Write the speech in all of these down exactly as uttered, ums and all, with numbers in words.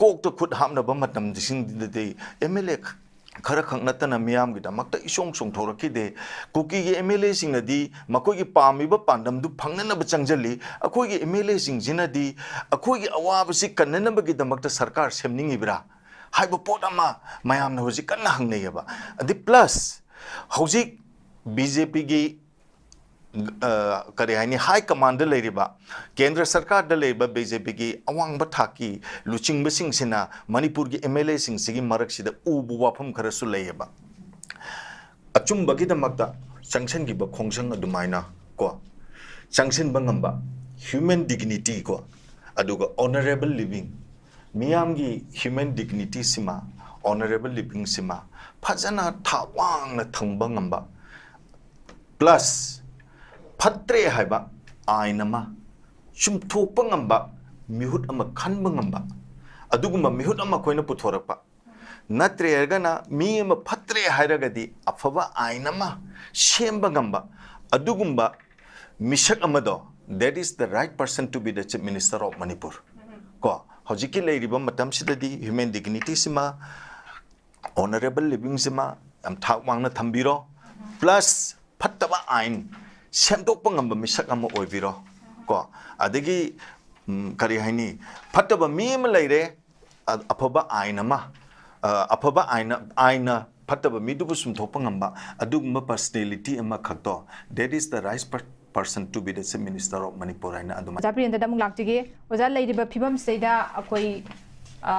ꯀꯣꯛꯇ ꯈꯨꯠ ꯍꯥꯞꯅꯕ ꯃꯇꯝꯁꯤꯡꯗꯨꯗꯗꯤ ꯑꯦꯝ ꯑꯦꯜ ꯑꯦ ꯈꯔ ꯈꯛ ꯅꯠꯇꯅ ꯃꯤꯌꯥꯝꯒꯤꯗꯃꯛꯇ ꯏꯆꯣꯡ ꯆꯣꯡꯊꯣꯔꯛꯈꯤꯗꯦ꯫ ꯀꯨꯀꯤꯒꯤ ꯑꯦꯝ ꯑꯦꯜ ꯑꯦꯁꯤꯡꯅꯗꯤ ꯃꯈꯣꯏꯒꯤ ꯄꯥꯝꯃꯤꯕ ꯄꯥꯟꯗꯝꯗꯨ ꯐꯪꯅꯅꯕ ꯆꯪꯁꯤꯜꯂꯤ꯫ ꯑꯩꯈꯣꯏꯒꯤ ꯑꯦꯝ ꯑꯦꯜ ꯑꯦꯁꯤꯡꯁꯤꯅꯗꯤ ꯑꯩꯈꯣꯏꯒꯤ ꯑꯋꯥꯕꯁꯤ ꯀꯟꯅꯅꯕꯒꯤꯗꯃꯛꯇ ꯁꯔꯀꯥꯔ ꯁꯦꯝꯅꯤꯡꯉꯤꯕ꯭ꯔꯥ ꯍꯥꯏꯕ ꯄꯣꯠ ꯑꯃ ꯃꯌꯥꯝꯅ ꯍꯧꯖꯤꯛ ꯀꯟꯅ ꯍꯪꯅꯩꯌꯦꯕ꯫ ꯑꯗꯩ ꯄ꯭ꯂꯁ ꯍꯧꯖꯤꯛ ꯕꯤ ꯖꯦ ꯄꯤꯒꯤ ꯀꯔꯤ ꯍꯥꯏꯅꯤ, ꯍꯥꯏ ꯀꯃꯥꯟꯗ ꯂꯩꯔꯤꯕ, ꯀꯦꯟꯗ꯭ꯔ ꯁꯔꯀꯥꯔꯗ ꯂꯩꯔꯤꯕ ꯕꯤ ꯖꯦ ꯄꯤꯒꯤ ꯑꯋꯥꯡꯕ ꯊꯥꯛꯀꯤ ꯂꯨꯆꯤꯡꯕꯁꯤꯡꯁꯤꯅ ꯃꯅꯤꯄꯨꯔꯒꯤ ꯑꯦꯝ ꯑꯦꯜ ꯑꯦꯁꯤꯡꯁꯤꯒꯤ ꯃꯔꯛꯁꯤꯗ ꯎꯕ ꯋꯥꯐꯝ ꯈꯔꯁꯨ ꯂꯩꯌꯦꯕ꯫ ꯑꯆꯨꯝꯕꯒꯤꯗꯃꯛꯇ ꯆꯪꯁꯤꯟꯈꯤꯕ ꯈꯣꯡꯖꯪ ꯑꯗꯨꯃꯥꯏꯅ ꯀꯣ, ꯆꯪꯁꯤꯟꯕ ꯉꯝꯕ, human dignity ꯀꯣ, ꯑꯗꯨꯒ honourable living, ꯃꯤꯌꯥꯝꯒꯤ human dignity ꯁꯤꯃ, honourable living ꯁꯤꯃ ꯐꯖꯅ ꯊꯥꯛ ꯋꯥꯡꯅ ꯊꯝꯕ ꯉꯝꯕ, ꯄ꯭ꯂꯁ ꯐꯠꯇ꯭ꯔꯦ ꯍꯥꯏꯕ ꯑꯥꯏꯟ ꯑꯃ ꯆꯨꯝꯊꯣꯛꯄ ꯉꯝꯕ, ꯃꯤꯍꯨꯠ ꯑꯃ ꯈꯟꯕ ꯉꯝꯕ, ꯑꯗꯨꯒꯨꯝꯕ ꯃꯤꯍꯨꯠ ꯑꯃ ꯑꯩꯈꯣꯏꯅ ꯄꯨꯊꯣꯔꯛꯄ꯫ ꯅꯠꯇ꯭ꯔꯒꯅ ꯃꯤ ꯑꯃ ꯐꯠꯇ꯭ꯔꯦ ꯍꯥꯏꯔꯒꯗꯤ ꯑꯐꯕ ꯑꯥꯏꯟ ꯑꯃ ꯁꯦꯝꯕ ꯉꯝꯕ ꯑꯗꯨꯒꯨꯝꯕ ꯃꯤꯁꯛ ꯑꯃꯗꯣ, that is the right person to be the Chief Minister of Manipur꯫ ꯀꯣ, ꯍꯧꯖꯤꯛꯀꯤ ꯂꯩꯔꯤꯕ ꯃꯇꯝꯁꯤꯗꯗꯤ human dignity ꯁꯤꯃ, honourable living ꯁꯤꯃ ꯌꯥꯝ ꯊꯥꯛ ꯋꯥꯡꯅ ꯊꯝꯕꯤꯔꯣ, ꯄ꯭ꯂꯁ ꯐꯠꯇꯕ ꯑꯥꯏꯟ ꯁꯦꯝꯗꯣꯛꯄ ꯉꯝꯕ ꯃꯤꯁꯛ ꯑꯃ ꯑꯣꯏꯕꯤꯔꯣ꯫ ꯀꯣ, ꯑꯗꯒꯤ ꯎꯝ, ꯀꯔꯤ ꯍꯥꯏꯅꯤ, ꯐꯠꯇꯕ ꯃꯤ ꯑꯃ ꯂꯩꯔꯦ, ꯑ-, ꯑꯐꯕ ꯑꯥꯏꯟ ꯑꯃ, ꯑ, ꯑꯐꯕ ꯑꯥꯏꯟ, ꯑꯥꯏꯟꯅ ꯐꯠꯇꯕ ꯃꯤꯗꯨꯕꯨ ꯆꯨꯝꯊꯣꯛꯄ ꯉꯝꯕ ꯑꯗꯨꯒꯨꯝꯕ personality ꯑꯃꯈꯛꯇꯣ, that is the right per-, person to be the Chief Minister of Manipur ꯍꯥꯏꯅ ꯑꯗꯨꯃꯥꯏꯅ꯫ ꯑꯣꯖꯥ ꯕꯤꯔꯦꯟꯗ꯭ꯔꯗ ꯑꯃꯨꯛ ꯂꯥꯛꯆꯒꯦ꯫ ꯑꯣꯖꯥ, ꯂꯩꯔꯤꯕ ꯐꯤꯕꯝꯁꯤꯗꯩꯗ ꯑꯩꯈꯣꯏ, ꯑ,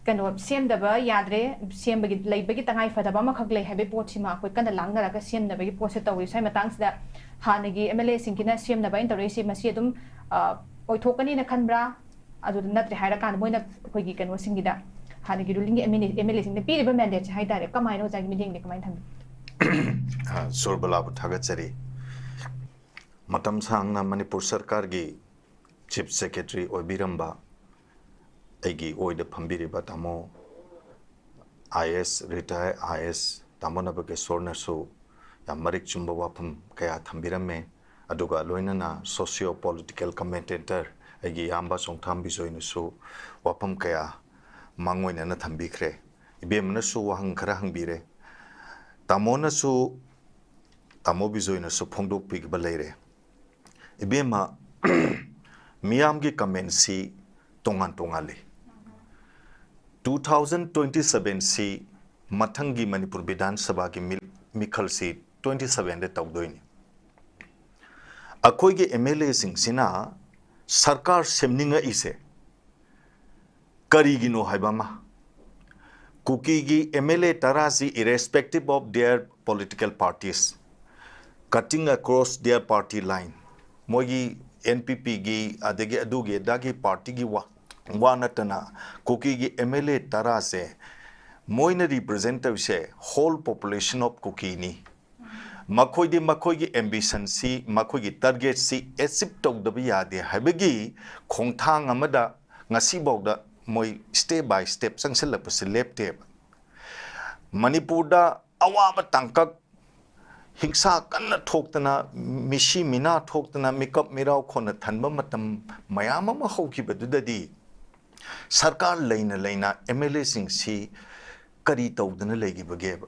ꯀꯩꯅꯣ ꯁꯦꯝꯗꯕ ꯌꯥꯗ꯭ꯔꯦ, ꯁꯦꯝꯕꯒꯤ, ꯂꯩꯕꯒꯤ ꯇꯉꯥꯏ ꯐꯗꯕ ꯑꯃꯈꯛ ꯂꯩ ꯍꯥꯏꯕꯒꯤ ꯄꯣꯠꯁꯤꯃ ꯑꯩꯈꯣꯏ ꯀꯟꯅ ꯂꯥꯡꯅꯔꯒ ꯁꯦꯝꯅꯕꯒꯤ ꯄꯣꯠꯁꯦ ꯇꯧꯔꯤ꯫ ꯁ꯭ꯋꯥꯏ ꯃꯇꯥꯡꯁꯤꯗ ꯍꯥꯟꯅꯒꯤ ꯑꯦꯝ ꯑꯦꯜ ꯑꯦꯁꯤꯡꯒꯤꯅ ꯁꯦꯝꯅꯕ ꯑꯩꯅ ꯇꯧꯔꯛꯏꯁꯤ, ꯃꯁꯤ ꯑꯗꯨꯝ, ꯑ, ꯑꯣꯏꯊꯣꯛꯀꯅꯤꯅ ꯈꯟꯕ꯭ꯔꯥ? ꯑꯗꯨꯗ ꯅꯠꯇ꯭ꯔꯦ ꯍꯥꯏꯔꯀꯥꯟꯗ ꯃꯣꯏꯅ ꯑꯩꯈꯣꯏꯒꯤ ꯀꯩꯅꯣꯁꯤꯡꯒꯤꯗ, ꯍꯥꯟꯅꯒꯤ ꯔꯨꯂꯤꯡꯒꯤ ꯑꯦꯝ ꯑꯦꯜ ꯑꯦꯁꯤꯡꯗ ꯄꯤꯔꯤꯕ ꯃꯦꯟꯗꯦꯠꯁꯦ ꯍꯥꯏꯇꯥꯔꯦ, ꯀꯃꯥꯏꯅ ꯑꯣꯖꯥꯒꯤ ꯃꯤꯠꯌꯦꯡꯗꯤ ꯀꯃꯥꯏꯅ ꯊꯝꯕꯤ? ꯑ, ꯁꯨꯔꯕꯂꯥꯕꯨ ꯊꯥꯒꯠꯆꯔꯤ꯫ ꯃꯇꯝ ꯁꯥꯡꯅ ꯃꯅꯤꯄꯨꯔ ꯁꯔꯀꯥꯔꯒꯤ ꯆꯤꯐ ꯁꯦꯀ꯭ꯔꯦꯇꯔꯤ ꯑꯣꯏꯕꯤꯔꯝꯕ ꯑꯩꯒꯤ ꯑꯣꯏꯗ ꯐꯝꯕꯤꯔꯤꯕ ꯇꯥꯃꯣ ꯑꯥꯏ ꯑꯦꯁ, ꯔꯤꯇꯥꯌꯔ ꯑꯥꯏ ꯑꯦꯁ ꯇꯥꯃꯣ ꯅꯕꯀꯤꯁꯣꯔꯅꯁꯨ ꯌꯥꯝ ꯃꯔꯤꯛ ꯆꯨꯝꯕ ꯋꯥꯐꯝ ꯀꯌꯥ ꯊꯝꯕꯤꯔꯝꯃꯦ꯫ ꯑꯗꯨꯒ ꯂꯣꯏꯅꯅ socio political commentator ꯑꯩꯒꯤ ꯏꯌꯥꯝꯕ ꯆꯣꯡꯊꯥꯝ ꯕꯤꯖꯣꯏꯅꯁꯨ ꯋꯥꯐꯝ ꯀꯌꯥ ꯃꯥꯡꯑꯣꯏꯅꯅ ꯊꯝꯕꯤꯈ꯭ꯔꯦ꯫ ꯏꯕꯦꯝꯃꯅꯁꯨ ꯋꯥꯍꯪ ꯈꯔ ꯍꯪꯕꯤꯔꯦ꯫ ꯇꯥꯃꯣꯅꯁꯨ, ꯇꯥꯃꯣ ꯕꯤꯖꯣꯏꯅꯁꯨ ꯐꯣꯡꯗꯣꯛꯄꯤꯈꯤꯕ ꯂꯩꯔꯦ꯫ ꯏꯕꯦꯝꯃ, ꯃꯤꯌꯥꯝꯒꯤ ꯀꯃꯦꯟꯁꯤ ꯇꯣꯉꯥꯟ ꯇꯣꯉꯥꯜꯂꯤ꯫ ꯇꯨ ꯊꯥꯎꯖꯟ ꯇ꯭ꯋꯦꯟꯇꯤ ꯁꯕꯦꯟꯁꯤ ꯃꯊꯪꯒꯤ ꯃꯅꯤꯄꯨꯔ ꯕꯤꯙꯥꯟ ꯁꯚꯥꯒꯤ ꯃꯤ-, ꯃꯤꯈꯜꯁꯤ ꯇ꯭ꯋꯦꯟꯇꯤ ꯁꯕꯦꯟꯗ ꯇꯧꯗꯣꯏꯅꯤ꯫ ꯑꯩꯈꯣꯏꯒꯤ ꯑꯦꯝ ꯑꯦꯜ ꯑꯦꯁꯤꯡꯁꯤꯅ ꯁꯔꯀꯥꯔ ꯁꯦꯝꯅꯤꯡꯉꯛꯏꯁꯦ ꯀꯔꯤꯒꯤꯅꯣ ꯍꯥꯏꯕ ꯑꯃ, ꯀꯨꯀꯤꯒꯤ ꯑꯦꯝ ꯑꯦꯜ ꯑꯦ ꯇꯔꯥꯁꯤ, irrespective of their political parties, cutting across their party line, ꯃꯣꯏꯒꯤ ꯑꯦꯟ ꯄꯤ ꯄꯤꯒꯤ ꯑꯗꯒꯤ ꯑꯗꯨꯒꯤ ꯑꯗꯥꯒꯤ ꯄꯥꯔꯇꯤꯒꯤ ꯋꯥ, ꯋꯥ ꯅꯠꯇꯅ, ꯀꯨꯀꯤꯒꯤ ꯑꯦꯝ ꯑꯦꯜ ꯑꯦ ꯇꯔꯥꯁꯦ ꯃꯣꯏꯅ represent ꯇꯧꯔꯤꯁꯦ whole population of ꯀꯨꯀꯤꯅꯤ꯫ ꯃꯈꯣꯏꯗꯤ ꯃꯈꯣꯏꯒꯤ ꯑꯦꯝꯕꯤꯁꯟꯁꯤ, ꯃꯈꯣꯏꯒꯤ ꯇꯥꯔꯒꯦꯠꯁꯤ ꯑꯦꯆꯤꯞ ꯇꯧꯗꯕ ꯌꯥꯗꯦ ꯍꯥꯏꯕꯒꯤ ꯈꯣꯡꯊꯥꯡ ꯑꯃꯗ ꯉꯁꯤꯐꯥꯎꯗ ꯃꯣꯏ step by step ꯆꯪꯁꯤꯜꯂꯛꯄꯁꯤ ꯂꯦꯞꯇꯦꯕ꯫ ꯃꯅꯤꯄꯨꯔꯗ ꯑꯋꯥꯕ ꯇꯥꯡꯀꯛ, ꯍꯤꯡꯁꯥ ꯀꯟꯅ ꯊꯣꯛꯇꯅ, ꯃꯤꯁꯤ ꯃꯤꯅꯥ ꯊꯣꯛꯇꯅ, ꯃꯤꯀꯞ ꯃꯤꯔꯥꯎ ꯈꯣꯟꯅ ꯊꯟꯕ ꯃꯇꯝ ꯃꯌꯥꯝ ꯑꯃ ꯍꯧꯈꯤꯕꯗꯨꯗꯗꯤ ꯁꯔꯀꯥꯔ ꯂꯩꯅ ꯂꯩꯅ ꯑꯦꯝ ꯑꯦꯜ ꯑꯦꯁꯤꯡꯁꯤ ꯀꯔꯤ ꯇꯧꯗꯅ ꯂꯩꯈꯤꯕꯒꯦꯕ?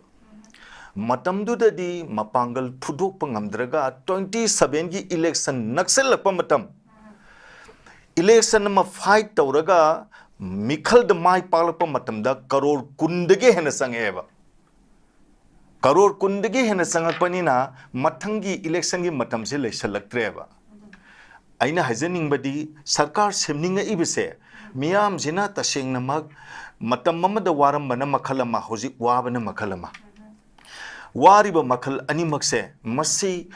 ꯃꯇꯝꯗꯨꯗꯗꯤ ꯃꯄꯥꯡꯒꯜ ꯐꯨꯗꯣꯛꯄ ꯉꯝꯗ꯭ꯔꯒ ꯇ꯭ꯋꯦꯟꯇꯤ ꯁꯕꯦꯟꯒꯤ ꯏꯂꯦꯛꯁꯟ ꯅꯛꯁꯤꯜꯂꯛꯄ ꯃꯇꯝ, ꯏꯂꯦꯛꯁꯟ ꯑꯃ ꯐꯥꯏꯠ ꯇꯧꯔꯒ ꯃꯤꯈꯜꯗ ꯃꯥꯏ ꯄꯥꯛꯂꯛꯄ ꯃꯇꯝꯗ ꯀꯔꯣꯔ ꯀꯨꯟꯗꯒꯤ ꯍꯦꯟꯅ ꯆꯪꯉꯛꯑꯦꯕ꯫ ꯀꯔꯣꯔ ꯀꯨꯟꯗꯒꯤ ꯍꯦꯟꯅ ꯆꯪꯉꯛꯄꯅꯤꯅ ꯃꯊꯪꯒꯤ ꯏꯂꯦꯛꯁꯟꯒꯤ ꯃꯇꯝꯁꯦ ꯂꯩꯁꯜꯂꯛꯇ꯭ꯔꯦꯕ꯫ ꯑꯩꯅ ꯍꯥꯏꯖꯅꯤꯡꯕꯗꯤ ꯁꯔꯀꯥꯔ ꯁꯦꯝꯅꯤꯡꯉꯛꯏꯕꯁꯦ ꯃꯤꯌꯥꯝꯁꯤꯅ ꯇꯁꯦꯡꯅꯃꯛ ꯃꯇꯝ ꯑꯃꯗ ꯋꯥꯔꯝꯕꯅ ꯃꯈꯜ ꯑꯃ, ꯍꯧꯖꯤꯛ ꯋꯥꯕꯅ ꯃꯈꯜ ꯑꯃ꯫ ꯋꯥꯔꯤꯕ ꯃꯈꯜ ꯑꯅꯤꯃꯛꯁꯦ ꯃꯁꯤ,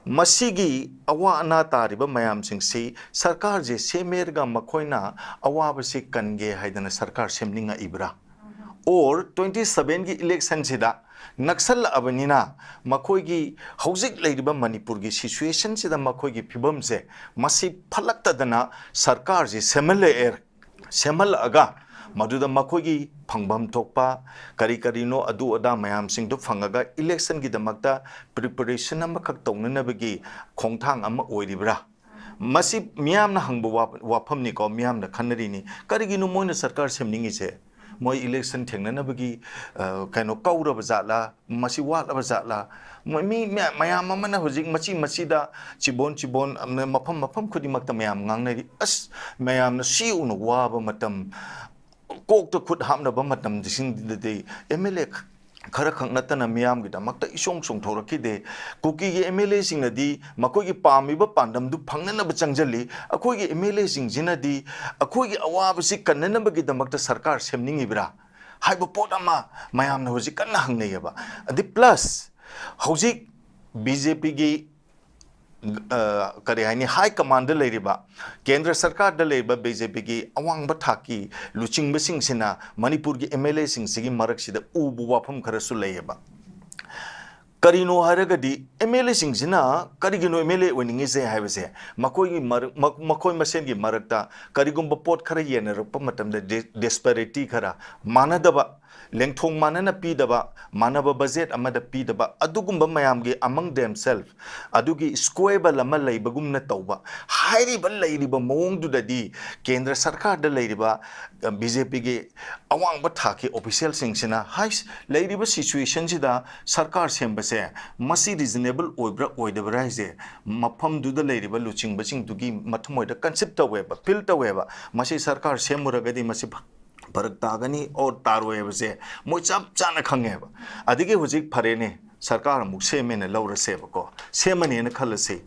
ꯃꯁꯤꯒꯤ ꯑꯋꯥ ꯑꯅꯥ ꯇꯥꯔꯤꯕ ꯃꯌꯥꯝꯁꯤꯡꯁꯤ ꯁꯔꯀꯥꯔꯁꯦ ꯁꯦꯝꯃꯦꯔꯒ ꯃꯈꯣꯏꯅ ꯑꯋꯥꯕꯁꯤ ꯀꯟꯒꯦ ꯍꯥꯏꯗꯅ ꯁꯔꯀꯥꯔ ꯁꯦꯝꯅꯤꯡꯉꯛꯏꯕ꯭ꯔꯥ? Or ꯇ꯭ꯋꯦꯟꯇꯤ ꯁꯕꯦꯟꯒꯤ ꯏꯂꯦꯛꯁꯟꯁꯤꯗ ꯅꯛꯁꯜꯂꯛꯑꯕꯅꯤꯅ ꯃꯈꯣꯏꯒꯤ ꯍꯧꯖꯤꯛ ꯂꯩꯔꯤꯕ ꯃꯅꯤꯄꯨꯔꯒꯤ ꯁꯤꯆꯨꯋꯦꯁꯟꯁꯤꯗ ꯃꯈꯣꯏꯒꯤ ꯐꯤꯕꯝꯁꯦ ꯃꯁꯤ ꯐꯠꯂꯛꯇꯗꯅ ꯁꯔꯀꯥꯔꯁꯤ ꯁꯦꯝꯍꯜꯂꯛꯑꯦ, ꯁꯦꯝꯍꯜꯂꯛꯑꯒ ꯃꯗꯨꯗ ꯃꯈꯣꯏꯒꯤ ꯐꯪꯐꯝ ꯊꯣꯛꯄ ꯀꯔꯤ ꯀꯔꯤꯅꯣ ꯑꯗꯨ ꯑꯗꯥ ꯃꯌꯥꯝꯁꯤꯡꯗꯨ ꯐꯪꯉꯒ ꯏꯂꯦꯛꯁꯟꯒꯤꯗꯃꯛꯇ ꯄ꯭ꯔꯤꯄꯦꯔꯦꯁꯟ ꯑꯃꯈꯛ ꯇꯧꯅꯅꯕꯒꯤ ꯈꯣꯡꯊꯥꯡ ꯑꯃ ꯑꯣꯏꯔꯤꯕ꯭ꯔꯥ? ꯃꯁꯤ ꯃꯤꯌꯥꯝꯅ ꯍꯪꯕ ꯋꯥ-, ꯋꯥꯐꯝꯅꯤꯀꯣ, ꯃꯤꯌꯥꯝꯅ ꯈꯟꯅꯔꯤꯅꯤ, ꯀꯔꯤꯒꯤꯅꯣ ꯃꯣꯏꯅ ꯁꯔꯀꯥꯔ ꯁꯦꯝꯅꯤꯡꯉꯤꯁꯦ? ꯃꯣꯏ election ꯊꯦꯡꯅꯅꯕꯒꯤ, ꯑ, ꯀꯩꯅꯣ ꯀꯧꯔꯕ ꯖꯥꯠꯂꯥ? ꯃꯁꯤ ꯋꯥꯠꯂꯕ ꯖꯥꯠꯂꯥ? ꯃ-, ꯃꯤ ꯃꯌꯥ-, ꯃꯌꯥꯝ ꯑꯃꯅ ꯍꯧꯖꯤꯛ ꯃꯆꯤ ꯃꯆꯤꯗ, ꯆꯤꯕꯣꯟ ꯆꯤꯕꯣꯟ, ꯑꯃꯅ ꯃꯐꯝ ꯃꯐꯝ ꯈꯨꯗꯤꯡꯃꯛꯇ ꯃꯌꯥꯝ ꯉꯥꯡꯅꯔꯤ꯫ ꯑꯁ, ꯃꯌꯥꯝꯅ ꯁꯤ ꯎꯅ ꯋꯥꯕ ꯃꯇꯝ, ꯀꯣꯛꯇ ꯈꯨꯠ ꯍꯥꯞꯅꯕ ꯃꯇꯝꯁꯤꯡꯗꯨꯗꯗꯤ M L A ꯈꯔꯈꯛ ꯅꯠꯇꯅ ꯃꯤꯌꯥꯝꯒꯤꯗꯃꯛꯇ ꯏꯆꯣꯡ ꯆꯣꯡꯊꯣꯔꯛꯈꯤꯗꯦ꯫ ꯀꯨꯀꯤꯒꯤ M L A ꯁꯤꯡꯅꯗꯤ ꯃꯈꯣꯏꯒꯤ ꯄꯥꯝꯃꯤꯕ ꯄꯥꯟꯗꯝꯗꯨ ꯐꯪꯅꯅꯕ ꯆꯪꯁꯤꯜꯂꯤ꯫ ꯑꯩꯈꯣꯏꯒꯤ M L A ꯁꯤꯡꯁꯤꯅꯗꯤ ꯑꯩꯈꯣꯏꯒꯤ ꯑꯋꯥꯕꯁꯤ ꯀꯟꯅꯅꯕꯒꯤꯗꯃꯛꯇ ꯁꯔꯀꯥꯔ ꯁꯦꯝꯅꯤꯡꯉꯤꯕ꯭ꯔꯥ ꯍꯥꯏꯕ ꯄꯣꯠ ꯑꯃ ꯃꯌꯥꯝꯅ ꯍꯧꯖꯤꯛ ꯀꯟꯅ ꯍꯪꯅꯩꯌꯦꯕ꯫ ꯑꯗꯩ plus ꯍꯧꯖꯤꯛ B J P ꯒꯤ, ꯑ, ꯀꯔꯤ ꯍꯥꯏꯅꯤ, high command ꯗ ꯂꯩꯔꯤꯕ, ꯀꯦꯟꯗ꯭ꯔ ꯁꯔꯀꯥꯔꯗ ꯂꯩꯔꯤꯕ B J P ꯒꯤ ꯑꯋꯥꯡꯕ ꯊꯥꯛꯀꯤ ꯂꯨꯆꯤꯡꯕꯁꯤꯡꯁꯤꯅ ꯃꯅꯤꯄꯨꯔꯒꯤ M L A ꯁꯤꯡꯁꯤꯒꯤ ꯃꯔꯛꯁꯤꯗ ꯎꯕ ꯋꯥꯐꯝ ꯈꯔꯁꯨ ꯂꯩꯌꯦꯕ꯫ ꯀꯔꯤꯅꯣ ꯍꯥꯏꯔꯒꯗꯤ, M L A ꯁꯤꯡꯁꯤꯅ ꯀꯔꯤꯒꯤꯅꯣ M L A ꯑꯣꯏꯅꯤꯡꯉꯤꯁꯦ ꯍꯥꯏꯕꯁꯦ, ꯃꯈꯣꯏꯒꯤ ꯃꯔꯛ-, ꯃ-, ꯃꯈꯣꯏ ꯃꯁꯦꯟꯒꯤ ꯃꯔꯛꯇ ꯀꯔꯤꯒꯨꯝꯕ ꯄꯣꯠ ꯈꯔ ꯌꯦꯟꯅꯔꯛꯄ ꯃꯇꯝꯗ ꯗꯤ-, disparity ꯈꯔ, ꯃꯥꯟꯅꯗꯕ, ꯂꯦꯡꯊꯣꯡ ꯃꯥꯟꯅꯅ ꯄꯤꯗꯕ, ꯃꯥꯟꯅꯕ budget ꯑꯃꯗ ꯄꯤꯗꯕ, ꯑꯗꯨꯒꯨꯝꯕ ꯃꯌꯥꯝꯒꯤ among themselves ꯑꯗꯨꯒꯤ squabble ꯑꯃ ꯂꯩꯕꯒꯨꯝꯅ ꯇꯧꯕ꯫ ꯍꯥꯏꯔꯤꯕ ꯂꯩꯔꯤꯕ ꯃꯑꯣꯡꯗꯨꯗꯗꯤ ꯀꯦꯟꯗ꯭ꯔ ꯁꯔꯀꯥꯔꯗ ꯂꯩꯔꯤꯕ, ꯑ, B J P ꯒꯤ ꯑꯋꯥꯡꯕ ꯊꯥꯛꯀꯤ official ꯁꯤꯡꯁꯤꯅ, "ꯍꯥꯏꯁ, ꯂꯩꯔꯤꯕ situation ꯁꯤꯗ ꯁꯔꯀꯥꯔ ꯁꯦꯝꯕꯁꯦ ꯃꯁꯤ reasonable ꯑꯣꯏꯕ꯭ꯔꯥ ꯑꯣꯏꯗꯕ꯭ꯔꯥ ꯍꯥꯏꯁꯦ ꯃꯐꯝꯗꯨꯗ ꯂꯩꯔꯤꯕ ꯂꯨꯆꯤꯡꯕꯁꯤꯡꯗꯨꯒꯤ ꯃꯊꯃꯣꯏꯗ conceive ꯇꯧꯋꯦꯕ, feel ꯇꯧꯋꯦꯕ꯫ ꯃꯁꯤ ꯁꯔꯀꯥꯔ ꯁꯦꯝꯃꯨꯔꯒꯗꯤ ꯃꯁꯤ ꯐ-, ꯐꯔꯛ ꯇꯥꯒꯅꯤ or ꯇꯥꯔꯣꯏ ꯍꯥꯏꯕꯁꯦ ꯃꯣꯏ ꯆꯞ ꯆꯥꯅ ꯈꯪꯉꯦꯕ꯫ ꯑꯗꯒꯤ ꯍꯧꯖꯤꯛ ꯐꯔꯦꯅꯦ, ꯁꯔꯀꯥꯔ ꯑꯃꯨꯛ ꯁꯦꯝꯃꯦꯅ ꯂꯧꯔꯁꯦꯕꯀꯣ, ꯁꯦꯝꯃꯅꯦꯅ ꯈꯜꯂꯁꯤ꯫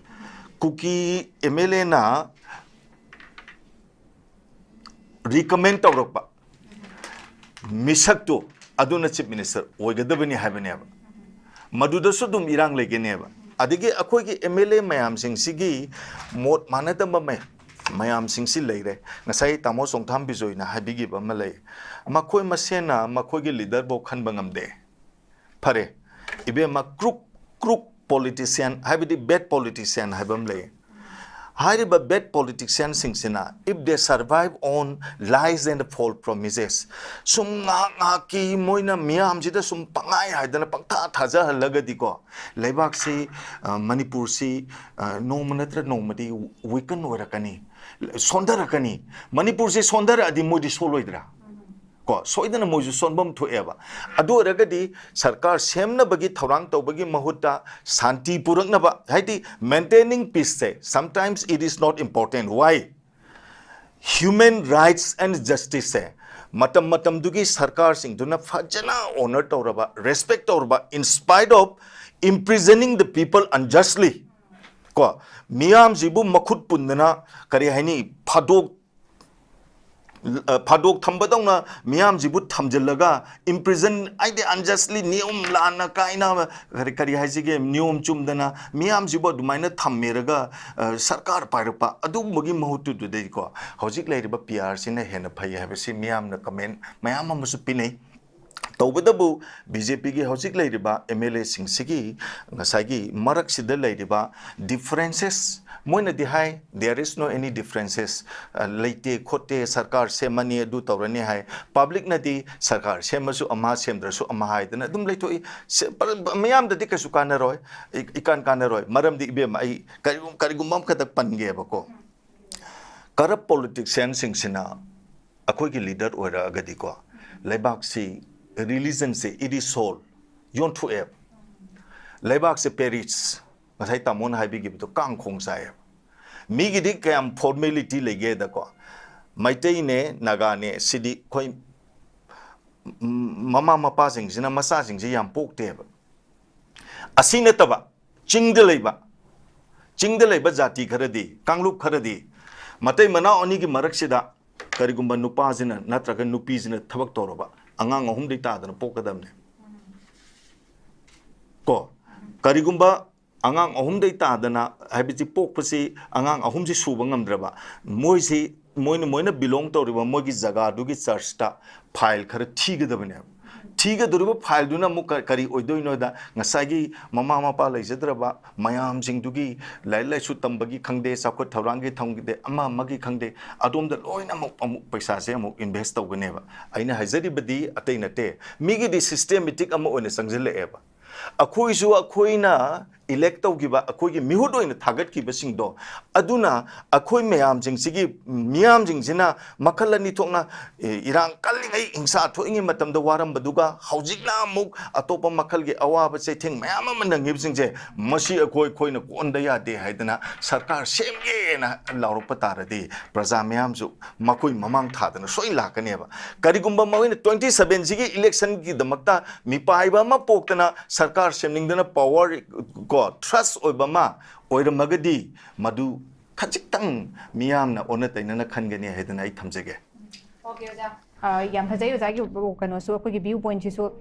ꯀꯨꯀꯤ M L A ꯅ recommend ꯇꯧꯔꯛꯄ ꯃꯤꯁꯛꯇꯨ ꯑꯗꯨꯅ Chief Minister ꯑꯣꯏꯒꯗꯕꯅꯤ ꯍꯥꯏꯕꯅꯦꯕ꯫ ꯃꯗꯨꯗꯁꯨ ꯑꯗꯨꯝ ꯏꯔꯥꯡ ꯂꯩꯒꯅꯦꯕ꯫ ꯑꯗꯒꯤ ꯑꯩꯈꯣꯏꯒꯤ M L A ꯃꯌꯥꯝꯁꯤꯡꯁꯤꯒꯤ ꯃꯣꯠ ꯃꯥꯟꯅꯗꯕ ꯃꯌꯥꯝ, ꯃꯌꯥꯝꯁꯤꯡꯁꯤ ꯂꯩꯔꯦ꯫ ꯉꯁꯥꯏ ꯇꯥꯃꯣ ꯆꯣꯡꯊꯥꯝ ꯕꯤꯖꯣꯏꯅ ꯍꯥꯏꯕꯤꯈꯤꯕ ꯑꯃ ꯂꯩ, ꯃꯈꯣꯏ ꯃꯁꯦꯟꯅ ꯃꯈꯣꯏꯒꯤ leader ꯐꯥꯎ ꯈꯟꯕ ꯉꯝꯗꯦ꯫ ꯐꯔꯦ, ꯏꯕꯦꯝꯃ, crook, crook politician ꯍꯥꯏꯕꯗꯤ bad politician ꯍꯥꯏꯕ ꯑꯃ ꯂꯩ꯫ ꯍꯥꯏꯔꯤꯕ bad politicianꯁꯤꯡꯁꯤꯅ, if they survive on lies and false promises, ꯁꯨꯝ ꯉꯥꯏꯍꯥꯛ ꯉꯥꯏꯍꯥꯛꯀꯤ ꯃꯣꯏꯅ ꯃꯤꯌꯥꯝꯁꯤꯗ ꯁꯨꯝ ꯄꯪꯍꯥꯏ ꯍꯥꯏꯗꯅ ꯄꯪꯊꯥ ꯊꯥꯖꯍꯜꯂꯒꯗꯤꯀꯣ, ꯂꯩꯕꯥꯛꯁꯤ, ꯑ, ꯃꯅꯤꯄꯨꯔꯁꯤ, ꯑ, ꯅꯣꯡꯃ ꯅꯠꯇ꯭ꯔ ꯅꯣꯡꯃꯗꯤ weaken ꯑꯣꯏꯔꯛꯀꯅꯤ, ꯁꯣꯟꯊꯔꯛꯀꯅꯤ꯫ ꯃꯅꯤꯄꯨꯔꯁꯤ ꯁꯣꯟꯊꯔꯛꯑꯗꯤ ꯃꯣꯏꯗꯤ ꯁꯣꯜꯂꯣꯏꯗ꯭ꯔꯥ? ꯀꯣ, ꯁꯣꯏꯗꯅ ꯃꯣꯏꯁꯨ ꯁꯣꯟꯐꯝ ꯊꯣꯛꯑꯦꯕ꯫ ꯑꯗꯨ ꯑꯣꯏꯔꯒꯗꯤ ꯁꯔꯀꯥꯔ ꯁꯦꯝꯅꯕꯒꯤ ꯊꯧꯔꯥꯡ ꯇꯧꯕꯒꯤ ꯃꯍꯨꯠꯇ ꯁꯥꯟꯇꯤ ꯄꯨꯔꯛꯅꯕ, ꯍꯥꯏꯗꯤ maintaining peaceꯁꯦ, sometimes it is not important. Why? Human rights and justiceꯁꯦ ꯃꯇꯝ ꯃꯇꯝꯗꯨꯒꯤ ꯁꯔꯀꯥꯔꯁꯤꯡꯗꯨꯅ ꯐꯖꯅ honor ꯇꯧꯔꯕ, respect ꯇꯧꯔꯕ, in spite of imprisoning the people unjustly, ꯀꯣ, ꯃꯤꯌꯥꯝꯁꯤꯕꯨ ꯃꯈꯨꯠ ꯄꯨꯟꯗꯅ, ꯀꯔꯤ ꯍꯥꯏꯅꯤ, ꯐꯥꯗꯣꯛ ꯑ, ꯐꯥꯗꯣꯛ ꯊꯝꯕꯗꯧꯅ ꯃꯤꯌꯥꯝꯁꯤꯕꯨ ꯊꯝꯖꯤꯜꯂꯒ, imprison, ꯍꯥꯏꯗꯤ unjustly, ꯅꯤꯌꯣꯝ ꯂꯥꯟꯅ ꯀꯥꯏꯅ, ꯀꯔꯤ, ꯀꯔꯤ ꯍꯥꯏꯁꯤꯒꯦ, ꯅꯤꯌꯣꯝ ꯆꯨꯝꯗꯅ ꯃꯤꯌꯥꯝꯁꯤꯕꯨ ꯑꯗꯨꯃꯥꯏꯅ ꯊꯝꯃꯦꯔꯒ, ꯑ, ꯁꯔꯀꯥꯔ ꯄꯥꯏꯔꯛꯄ, ꯑꯗꯨꯒꯨꯝꯕꯒꯤ ꯃꯍꯨꯠꯇꯨꯗꯩꯀꯣ, ꯍꯧꯖꯤꯛ ꯂꯩꯔꯤꯕ P Rꯁꯤꯅ ꯍꯦꯟꯅ ꯐꯩ ꯍꯥꯏꯕꯁꯤ ꯃꯤꯌꯥꯝꯅ comment ꯃꯌꯥꯝ ꯑꯃꯁꯨ ꯄꯤꯅꯩ꯫ ꯇꯧꯕꯇꯕꯨ BJPꯒꯤ ꯍꯧꯖꯤꯛ ꯂꯩꯔꯤꯕ MLAꯁꯤꯡꯁꯤꯒꯤ ꯉꯁꯥꯏꯒꯤ ꯃꯔꯛꯁꯤꯗ ꯂꯩꯔꯤꯕ differences, ꯃꯣꯏꯅꯗꯤ ꯍꯥꯏ, "There is no any differences", ꯑ, ꯂꯩꯇꯦ ꯈꯣꯠꯇꯦ, ꯁꯔꯀꯥꯔ ꯁꯦꯝꯃꯅꯤ, ꯑꯗꯨ ꯇꯧꯔꯅꯤ ꯍꯥꯏ꯫ Publicꯅꯗꯤ ꯁꯔꯀꯥꯔ ꯁꯦꯝꯃꯁꯨ ꯑꯃ, ꯁꯦꯝꯗ꯭ꯔꯁꯨ ꯑꯃ ꯍꯥꯏꯗꯅ ꯑꯗꯨꯝ ꯂꯩꯊꯣꯛꯏ꯫ ꯁꯦ-, ꯄ-, ꯃꯤꯌꯥꯝꯗꯗꯤ ꯀꯩꯁꯨ ꯀꯥꯟꯅꯔꯣꯏ, ꯏ-, ꯏꯀꯥꯟ ꯀꯥꯟꯅꯔꯣꯏ꯫ ꯃꯔꯝꯗꯤ, ꯏꯕꯦꯝꯃ, ꯑꯩ ꯀꯔꯤꯒꯨꯝ-, ꯀꯔꯤꯒꯨꯝꯕ ꯑꯃꯈꯛꯇ ꯄꯟꯒꯦꯕꯀꯣ꯫ Corrupt politicianꯁꯤꯡꯁꯤꯅ ꯑꯩꯈꯣꯏꯒꯤ leader ꯑꯣꯏꯔꯛꯑꯒꯗꯤꯀꯣ, ꯂꯩꯕꯥꯛꯁꯤ, religionꯁꯦ, it is sold, ꯌꯣꯟꯊꯣꯛꯑꯦꯕ꯫ ꯂꯩꯕꯥꯛꯁꯦ perish, ꯉꯁꯥꯏ ꯇꯥꯃꯣꯅ ꯍꯥꯏꯕꯤꯈꯤꯕꯗꯣ, ꯀꯥꯡꯈꯣꯡ ꯆꯥꯏꯌꯦꯕ꯫ ꯃꯤꯒꯤꯗꯤ ꯀꯌꯥꯝ formality ꯂꯩꯒꯦꯗꯀꯣ, ꯃꯩꯇꯩꯅꯦ, ꯅꯥꯒꯥꯅꯦ, ꯁꯤꯗꯤ ꯑꯩꯈꯣꯏ, ꯎꯝ, ꯃꯃꯥ ꯃꯄꯥꯁꯤꯡꯁꯤꯅ ꯃꯆꯥꯁꯤꯡꯁꯤ ꯌꯥꯝ ꯄꯣꯛꯇꯦꯕ꯫ ꯑꯁꯤ ꯅꯠꯇꯕ, ꯆꯤꯡꯗ ꯂꯩꯕ, ꯆꯤꯡꯗ ꯂꯩꯕ ꯖꯥꯇꯤ ꯈꯔꯗꯤ, ꯀꯥꯡꯂꯨꯞ ꯈꯔꯗꯤ, ꯃꯇꯩ ꯃꯅꯥꯎ ꯑꯅꯤꯒꯤ ꯃꯔꯛꯁꯤꯗ ꯀꯔꯤꯒꯨꯝꯕ ꯅꯨꯄꯥꯁꯤꯅ ꯅꯠꯇ꯭ꯔꯒ ꯅꯨꯄꯤꯁꯤꯅ ꯊꯕꯛ ꯇꯧꯔꯕ, ꯑꯉꯥꯡ ꯑꯍꯨꯝꯗꯩ ꯇꯥꯗꯅ ꯄꯣꯛꯀꯗꯕꯅꯦ꯫ ꯀꯣ, ꯀꯔꯤꯒꯨꯝꯕ ꯑꯉꯥꯡ ꯑꯍꯨꯝꯗꯩ ꯇꯥꯗꯅ, ꯍꯥꯏꯕꯗꯤ ꯄꯣꯛꯄꯁꯤ, ꯑꯉꯥꯡ ꯑꯍꯨꯝꯁꯤ ꯁꯨꯕ ꯉꯝꯗ꯭ꯔꯕ, ꯃꯣꯏꯁꯤ, ꯃꯣꯏꯅ, ꯃꯣꯏꯅ belong ꯇꯧꯔꯤꯕ ꯃꯣꯏꯒꯤ ꯖꯒꯥꯗꯨꯒꯤ churchꯇ file ꯈꯔ ꯊꯤꯒꯗꯕꯅꯦꯕ꯫ ꯊꯤꯒꯗꯧꯔꯤꯕ ꯐꯥꯏꯜꯗꯨꯅ ꯑꯃꯨꯛ ꯀ- ꯀꯔꯤ ꯑꯣꯏꯗꯣꯏꯅꯣꯗ, ꯉꯁꯥꯏꯒꯤ ꯃꯃꯥ ꯃꯄꯥ ꯂꯩꯖꯗ꯭ꯔꯕ ꯃꯌꯥꯝꯁꯤꯡꯗꯨꯒꯤ ꯂꯥꯏꯔꯤꯛ ꯂꯥꯏꯁꯨ ꯇꯝꯕꯒꯤ ꯈꯪꯗꯦ, ꯆꯥꯎꯈꯠ ꯊꯧꯔꯥꯡꯒꯤ ꯈꯪꯗꯦ, ꯑꯃ ꯑꯃꯒꯤ ꯈꯪꯗꯦ, ꯑꯗꯣꯝꯗ ꯂꯣꯏꯅꯃꯛ ꯑꯃꯨꯛ ꯄꯩꯁꯥꯁꯦ ꯑꯃꯨꯛ ꯏꯟꯚꯦꯁ ꯇꯧꯒꯅꯦꯕ꯫ ꯑꯩꯅ ꯍꯥꯏꯖꯔꯤꯕꯗꯤ ꯑꯇꯩ ꯅꯠꯇꯦ, ꯃꯤꯒꯤꯗꯤ ꯁꯤꯁꯇꯦꯃꯦꯇꯤꯛ ꯑꯃ ꯑꯣꯏꯅ ꯆꯪꯁꯤꯜꯂꯛꯑꯦꯕ꯫ ꯑꯩꯈꯣꯏꯁꯨ ꯑꯩꯈꯣꯏꯅ ꯏꯂꯦꯛ ꯇꯧꯈꯤꯕ, ꯑꯩꯈꯣꯏꯒꯤ ꯃꯤꯍꯨꯠ ꯑꯣꯏꯅ ꯊꯥꯒꯠꯈꯤꯕꯁꯤꯡꯗꯣ, ꯑꯗꯨꯅ ꯑꯩꯈꯣꯏ ꯃꯌꯥꯝꯁꯤꯡꯁꯤꯒꯤ, ꯃꯤꯌꯥꯝꯁꯤꯡꯁꯤꯅ ꯃꯈꯜ ꯑꯅꯤ ꯊꯣꯛꯅ, ꯑꯦ, ꯏꯔꯥꯡ ꯀꯜꯂꯤꯉꯩ, ꯍꯤꯡꯁꯥ ꯊꯣꯛꯏꯉꯩ ꯃꯇꯝꯗ ꯋꯥꯔꯝꯕꯗꯨꯒ ꯍꯧꯖꯤꯛꯅ ꯑꯃꯨꯛ ꯑꯇꯣꯞꯄ ꯃꯈꯜꯒꯤ ꯑꯋꯥꯕ ꯆꯩꯊꯦꯡ ꯃꯌꯥꯝ ꯑꯃ ꯅꯪꯉꯤꯕꯁꯤꯡꯁꯦ, ꯃꯁꯤ ꯑꯩꯈꯣꯏ, ꯑꯩꯈꯣꯏꯅ ꯀꯣꯟꯗ ꯌꯥꯗꯦ ꯍꯥꯏꯗꯅ ꯁꯔꯀꯥꯔ ꯁꯦꯝꯒꯦꯅ ꯂꯥꯎꯔꯛꯄ ꯇꯥꯔꯗꯤ, ꯄ꯭ꯔꯖꯥ ꯃꯌꯥꯝꯁꯨ ꯃꯈꯣꯏ ꯃꯃꯥꯡ ꯊꯥꯗꯅ ꯁꯣꯏ ꯂꯥꯛꯀꯅꯦꯕ꯫ ꯀꯔꯤꯒꯨꯝꯕ ꯃꯈꯣꯏꯅ ꯇ꯭ꯋꯦꯟꯇꯤ ꯁꯚꯦꯟꯁꯤꯒꯤ ꯏꯂꯦꯛꯁꯟꯒꯤꯗꯃꯛꯇ ꯃꯤꯄꯥꯏꯕ ꯑꯃ ꯄꯣꯛꯇꯅ ꯁꯔꯀꯥꯔ ꯁꯦꯝꯅꯤꯡꯗꯅ ꯄꯋꯥꯔ ꯀꯣ ꯊ꯭ꯔꯁ ꯑꯣꯏꯕ ꯑꯃ ꯑꯣꯏꯔꯝꯃꯒꯗꯤ, ꯃꯗꯨ ꯈꯖꯤꯛꯇꯪ ꯃꯤꯌꯥꯝꯅ ꯑꯣꯟꯅ ꯇꯩꯅꯅ ꯈꯟꯒꯅꯤ ꯍꯥꯏꯗꯅ ꯑꯩ ꯊꯝꯖꯒꯦ꯫ ꯑ, ꯌꯥꯝ ꯐꯖꯩ ꯑꯣꯖꯥꯒꯤ ꯀꯩꯅꯣꯁꯨ, ꯑꯩꯈꯣꯏꯒꯤ ꯚ꯭ꯌꯨ ꯄꯣꯏꯟꯠꯁꯤꯁꯨ꯫